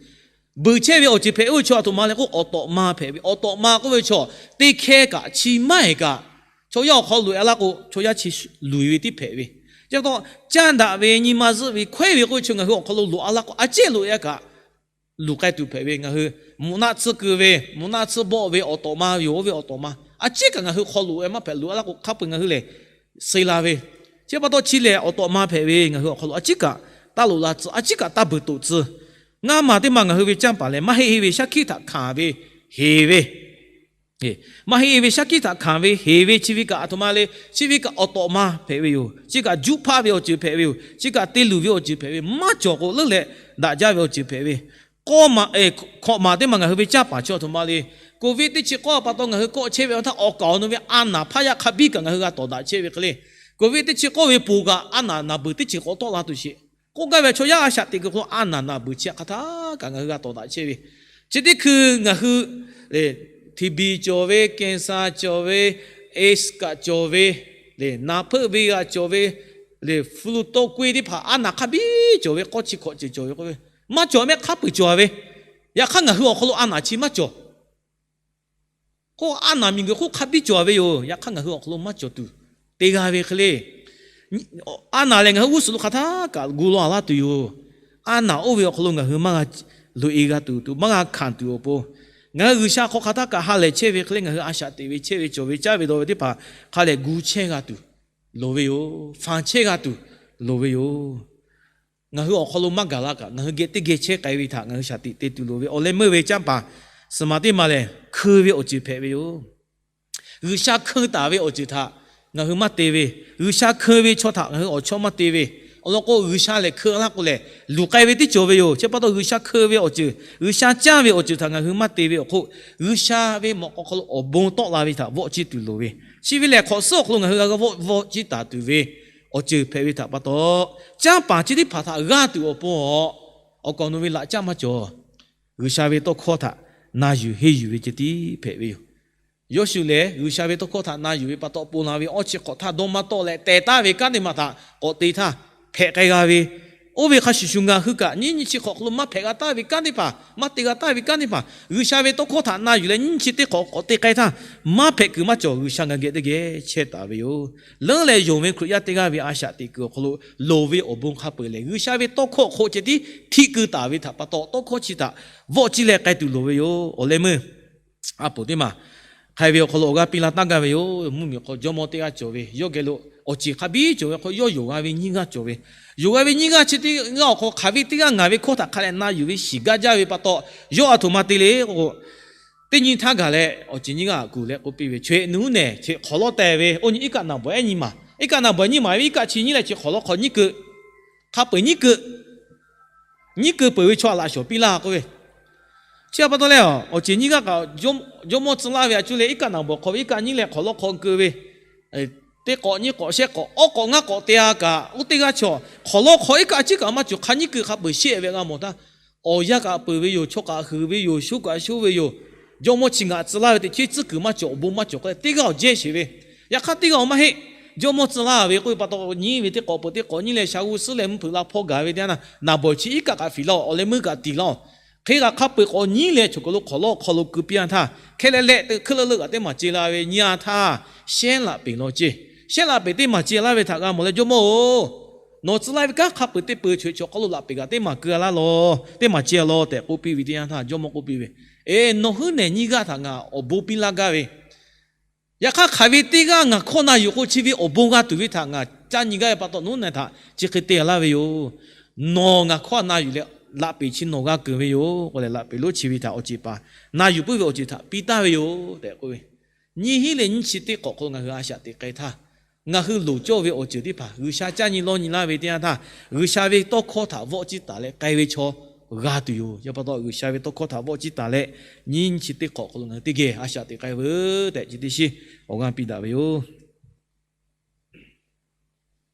Beuꞈ chehˇ ve awˬ ceuˬ hpehꞈ oˇ ve chaw aˬ htoꞈ ma le k'o, awˬ tawꞈ ma hpehꞈ ve. Awˬ tawꞈ ma k'oˆ ve chaw, teˇ hkehˇ kaꞈ chi maˇ heˆ kaꞈ, chaw yaˇ awˬ hk'aw loꞈ e laˇ k'o, chaw yaˇ chi loꞈ e ve tiˉ hpehꞈ ve. Chi pa taw, caˇ daꞈ ve, nyi ma zuhˆ ve, hkawehˉ ve k'oˆ ve chaw ngaˬ hui awˬ hk'aw lo loꞈ a laˇ k'o, a ciˉ loꞈ e a kaꞈ, luˬ k'ai tuˬ hpehꞈ ve. Ngaˬ hui mvuhꞈ naˆ tsuhˇ keu ve, mvuhꞈ naˆ tsuhˇ bawˆ ve awˬ tawꞈ ma yoˬ. Oˇ ve awˬ tawꞈ ma a ciˉ kaꞈ ngaˬ hui hk'aw loꞈ e maˇ hpehꞈ. Loꞈ a laˇ k'o, hk'a peu eˬ ngaˬ hui lehˬ suh la ve. Chi pa taw chi lehˬ, awˬ tawꞈ ma hpehꞈ ve. Ngaˬ hui awˬ hk'aw lo a ciˉ kaꞈ taˇ loꞈ la tcuh, a ciˉ kaꞈ taˇ beuꞈ toꞈ tcuh. Ngaˇ maˬ teˇ maˬ ngaˬ hui ve canˇ paˍ lehˬ, maˇ heˆ heˆ ve shaˉ hkiˆ htaꞈ hkanˍ ve, heˍ ve maˇ heˆ ve shaˉ hkiˆ htaꞈ hkanˍ ve, heˍ ve chi ve kaꞈ aˬ htoꞈ ma le, chi ve kaꞈ awˬ tawꞈ ma hpehꞈ ve yoˬ. Chi kaꞈ juˇ hpaˆ ve awˬ ceuˬ hpehꞈ ve yoˬ. Chi kaꞈ te luˬ ve awˬ ceuˬ hpehꞈ ve, maˇ cawˬ k'o leuˉ leh daꞈ jaˇ ve awˬ ceuˬ hpehꞈ ve. K'awˇ maˬ, hkawꞈ maˬ teˇ maˬ ngaˬ hui ve canˇ paˍ chi aˬ htoꞈ ma le, Covid teˇ chi k'awˇ pa taw ngaˬ hui kawˆ chehˇ ve awˬ htaˇ, awˬ kaˍ awˬ nu ve a naˍ hpaˇ yaˇ hk'a biˇ kaꞈ ngaˬ hui g'a tawˍ daꞈ chehˇ ve hk'e le. Covid teˇ chi k'awˇ ve ponˬ kaꞈ a naˍ naˍ beuˬ teˇ ceuˬ k'awꞈ tawˆ la tuˬ sheˍ. K'oˆ gaˇ ve chaw yaˇ a shaꞈ teꞈ kuiˬ hk'aw lo a naˍ naˍ beuˬ chi hk'aˬ htaˇ kaꞈ ngaˬ hui g'a tawˍ daꞈ chehˇ ve. Chi teˇ hkui ngaˬ hui lehˬ, TB cawˬ ve, cancer cawˬ ve, AIDS kaꞈ cawˬ ve, lehˬ naˍ hpeuˆ ve g'a cawˬ ve, lehˬ flu tawˇ kawehˇ teˇ hpaˍ a naˍ hk'a biˇ cawˬ ve, k'awˇ chi hkawꞈ ceuˬ cawˬ ve k'oˆ ve, maˇ cawˬ mehˆ hk'a peu eˬ cawˬ ve. Yaꞈ hk'aˇ ngaˬ hui awˬ hk'aw lo a naˍ chi maˇ cawˬ. K'o a naˍ miˬguiˬ hk'oˆ hk'a biˇ cawˬ ve yoˬ. Yaꞈ hk'aˇ ngaˬ hui awˬ hk'aw lo maˇ cawˬ tuˬ te g'a ve hk'e le. A naˍ lehˬ ngaˬ hui g'uˇ suhˍ lo hk'aˬ htaˇ kaꞈ gu law a laˇ tuˬ yoˬ. A naˍ oˇ ve awˬ hk'aw lo ngaˬ hui maˇ g'a loꞈ e g'a tuˬ, tuˬ maˇ g'a hkanˍ tuˬ awˬ pon, ngaˬ hui G'uiˬsha hk'aw hk'aˬ htaˇ kaꞈ ha lehˬ chehˇ ve hk'e le, ngaˬ hui a shaꞈ teꞈ ve chehˇ ve cawˬ ve caˇ ve dawˬ ve teˇ hpaˍ hk'a lehˬ gu chehˇ g'a tuˬ loˍ ve yoˬ. Fanˬ chehˇ g'a tuˬ loˍ ve yoˬ. Ngaˬ hui awˬ hk'aw lo maˇ gaˬ la kaꞈ, ngaˬ hui geh teˇ geh chehˇ k'ai ve htaꞈ ngaˬ hui shaˍ tiꞈ te tuˬ loˍ ve. Awˬ leh meuˇ ve canˇ paˍ suhˍ maˬ teˇ maˬ lehˬ, hkeu ve awˬ ceuˬ hpehꞈ ve yoˬ. G'uiˬsha hkeu taˍ ve awˬ ceuˬ htaꞈ ngaˬ hui maˇ te ve, G'uiˬsha hkeu ve chaw htaꞈ ngaˬ hui awˬ chawˇ maˇ te ve. Awˬ lawn k'o, G'uiˬsha lehˬ hkeu laˇ k'o lehˬ, luˬ k'ai ve teˇ cawˬ ve yoˬ. Chi pa taw G'uiˬsha hkeu ve awˬ ceuˬ, G'uiˬsha caˇ ve awˬ ceuˬ htaꞈ ngaˬ hui maˇ te ve awˬ hk'oˆ, G'uiˬsha ve mawꞈ k'aw hk'aw lo awˬ bon tawˆ la ve htaꞈ vawˆ ciˇ tuˬ loˍ ve. Chi ve lehˬ, hk'awꞈ suhˉ awˬ hk'aw lo ngaˬ hui g'a vawˆ vawˆ ciˇ taˍ tuˬ ve awˬ ceuˬ hpehꞈ ve htaꞈ pa taw, canˇ paˍ chi teˇ hpaˍ htaꞈ g'aˇ tuˬ awˬ pon awˬ, awˬ kaˍ awˬ nu ve laꞈ caˉ maˇ cawˬ. G'uiˬsha ve tawˇ hkawˇ htaꞈ na yuˬ henˇ yuˬ ve ceh tiˉ hpehꞈ ve yoˬ. Yawˇshuˆ lehˬ, G'uiˬsha ve tawˇ hkawˇ htaꞈ na yuˬ ve pa taw, ponˬ laˬ ve awˇ chi hk'awꞈ htaˇ dawˇ maˇ tawˆ leh teh taˍ ve kanˉ teˇ maˬ htaꞈ k'awꞈ te htaˇ, hpehꞈ k'ai g'a ve. Oˇ ve hk'a shuˍ shuˍ ngaˬ hui kaꞈ nyiˇ nyiˇ chi hk'awꞈ hk'aw lo maˇ hpehꞈ g'a taˍ ve kanˉ teˇ hpaˍ, maˇ te g'a taˍ ve kanˉ teˇ hpaˍ, G'uiˬsha ve tawˇ hkawˇ htaꞈ na yuˬ leh nyiˇ nyiˇ chi teˇ hk'awꞈ k'awꞈ te k'ai htaˇ, maˇ hpehꞈ kuiˬ maˇ cawˬ. G'uiˬsha ngaˬ geh teˇ geh chehˇ taˍ ve yoˬ. Leuˉ leh yonˍ ve Hkriꞈ yaˇ teˇ g'aˇ ve a shaꞈ teꞈ kuiˬ awˬ hk'aw lo loˍ ve awˬ bon hk'a peu eˬ lehˬ, G'uiˬsha ve tawˇ hkawˇ hk'oˆ ceh tiˉ htiˆ keu taˍ ve htaꞈ pa taw, tawˇ hkawˇ chi htaꞈ vawˆ ciˇ leh k'ai tuˬ loˍ ve yoˬ. Awˬ leh meuˇ a poˍ teˇ maˬ hk'ai ve awˬ hk'aw lo awˬ g'aˇ piˇ la taˇ gaˇ ve yoˬ. Mvuhˇmiˬ hk'aw jawˇmawˇ teˇ g'aˇ cawˬ ve, yawˇ geh lo awˬ ceˬ hk'a biˇ cawˬ ve hk'aw, yawˇ yonˍ g'a ve nyiˇ g'aˇ cawˬ ve. Yonˍ g'a ve nyiˇ g'aˇ chi teˇ g'aˇ awˬ hk'aw hk'aˬ ve teˇ g'aˇ ngaˬ ve hkawˇ htaꞈ hk'a leh na yuˬ ve shiˍ gaˇ jaˇ ve pa taw, yawˇ a htoꞈ ma te le k'o, teˇ nyi htaˇ gaˬ leh awˬ ceˬ nyiˇ g'aˇ kuˬ leh k'oˆ piˇ ve, Chaweh, nawˬ hui nehˬ chi hk'awꞈ lawˉ teh ve, oˇ nyi iˉ kaˆ naˍ bawˬ ehˉ nyi maˬ, iˉ kaˆ naˍ bawˬ nyi maˬ ve iˉ kaˆ chi nyi leh chi hk'awꞈ lawˉ hk'aw nyiˉ keu, hk'a peu eˬ nyiˉ keu, nyiˉ keu peuˬ ve chaw htaꞈ laꞈ shawnˍ piˇ laˇ k'oˆ ve. Chi pa taw leh, awˬ ceˬ nyiˇ g'aˇ kaꞈ jawˇmawˇ tcuh laˇ ve a cuˇ leh iˉ kaˆ naˍ bawˬ hk'aw ve iˉ kaˆ nyi leh hk'awꞈ lawˉ hk'aw keu ve, teˇ k'awꞈ nyiˇ k'awꞈ shehˆ k'awꞈ awˉ k'awꞈ ngaˇ k'awꞈ te a kaꞈ, oˇ teˇ g'aˇ chaw hk'awꞈ lawˉ hk'aw iˉ kaˆ a ciˉ kaꞈ maˇ cawˬ, hk'a nyiˉ keu hk'a peu eˬ shehˆ ve g'a mawˬ htaˇ, awˬ yanˇ kaꞈ peuˬ ve yoˬ, chaw kaꞈ huiˍ ve yoˬ, sho kaꞈ sho ve yoˬ. Jawˇmawˇ chi ngaˬ tcuh laˇ ve teꞈ chehˇ tcuhˉ kuiˬ maˇ cawˬ k'oˆ leh teˇ g'aˇ awˬ jehˇ sheˍ ve. Yaꞈ hk'aˇ teˇ g'aˇ awˬ maˇ heˆ. Jawˇmawˇ tcuh laˇ ve k'oˆ ve pa taw, nyi ve teˇ k'awꞈ peuˬ teˇ k'awꞈ nyi leh sha g'uˇ suhˉ leh mvuhˇ hpeuꞈ la hpawˇ gaˬ ve teˇ yanˇ, naˍ bawˬ chi iˉ kaˆ kaꞈ fiˍ laˇ-oˬ, awˬ leh meuˇ kaꞈ tiˍ laˇ-oˬ. Hk'e kaꞈ hk'a peu eˬ k'awꞈ nyi leh choˬ kaˬ lo hk'awꞈ lawˉ hk'aw lo keu piˇ-a htaˇ, hk'e leh leh te hkuiˉ leuˉ leuˉ kaꞈ teˇ maˬ ce la ve nyi-a htaˇ, shehˉ laꞈ peˬ law ce. Shehˉ laꞈ peˬ teˇ maˬ ce laˇ ve htaꞈ g'a mawˬ leh, Jawˇmawˇ-oˬ, nawˬ tcuh laˇ ve kanˉ hk'a peu eˬ teˇ peu choˬ kaˬ lo laꞈ peˬ kaꞈ teˇ maˬ keu-a laˇ lawˬ, teˇ maˬ ce-a lawˬ tehꞈ k'oˆ piˇ ve teˇ yanˇ htaˇ, Jawˇmawˇ k'oˆ piˇ ve, Eˬ, nawˬ hui nehˬ nyiˇ g'aˇ htaꞈ ngaˬ awˬ bon piˇ laˇ gaˇ ve, yaꞈ hk'aˇ hk'aˬ ve teˇ g'aˇ ngaˬ hkawˇ na yuˬ k'o, chi ve awˬ bon g'a tuˬ ve htaꞈ ngaˬ caˇ nyi gaˇ ve pa taw, nawˬ hui nehˬ htaꞈ chi hk'e te-a laˇ ve yoˬ. Nawˬ ngaˬ hkawˇ na yuˬ leh, laꞈ peˬ chi nawˬ g'a keunˍ ve yoˬ k'oˆ leh, laꞈ peˬ lonˉ chi ve htaꞈ awˬ ceˬ paˍ na yuˬ puiˉ ve awˬ ceuˬ htaꞈ piˇ taˍ ve yoˬ tehꞈ k'oˆ ve. Nyiˇ hinˉ leh nyiˇ chi teˇ hk'awꞈ hk'aw lo ngaˬ hui a shaꞈ teꞈ k'ai htaˇ, ngaˬ hui loˍ cawˇ ve awˬ ceuˬ teˇ hpaˍ G'uiˬsha caˇ nyi lawˇ nyi laˇ ve teˇ yanˇ htaˇ, G'uiˬsha ve tawˇ hkawˇ htaꞈ vawˆ ciˇ taˍ leh k'ai ve chaw g'a tuˬ yoˬ. Yaꞈ pa taw G'uiˬsha ve tawˇ hkawˇ htaꞈ vawˆ ciˇ taˍ leh, nyiˇ chi teˇ hk'awꞈ hk'aw lo ngaˬ hui teˇ geh a shaꞈ teꞈ k'ai veuˬ tehꞈ, chi teˇ shinˉ awˬ g'aˇ piˇ daꞈ ve yoˬ.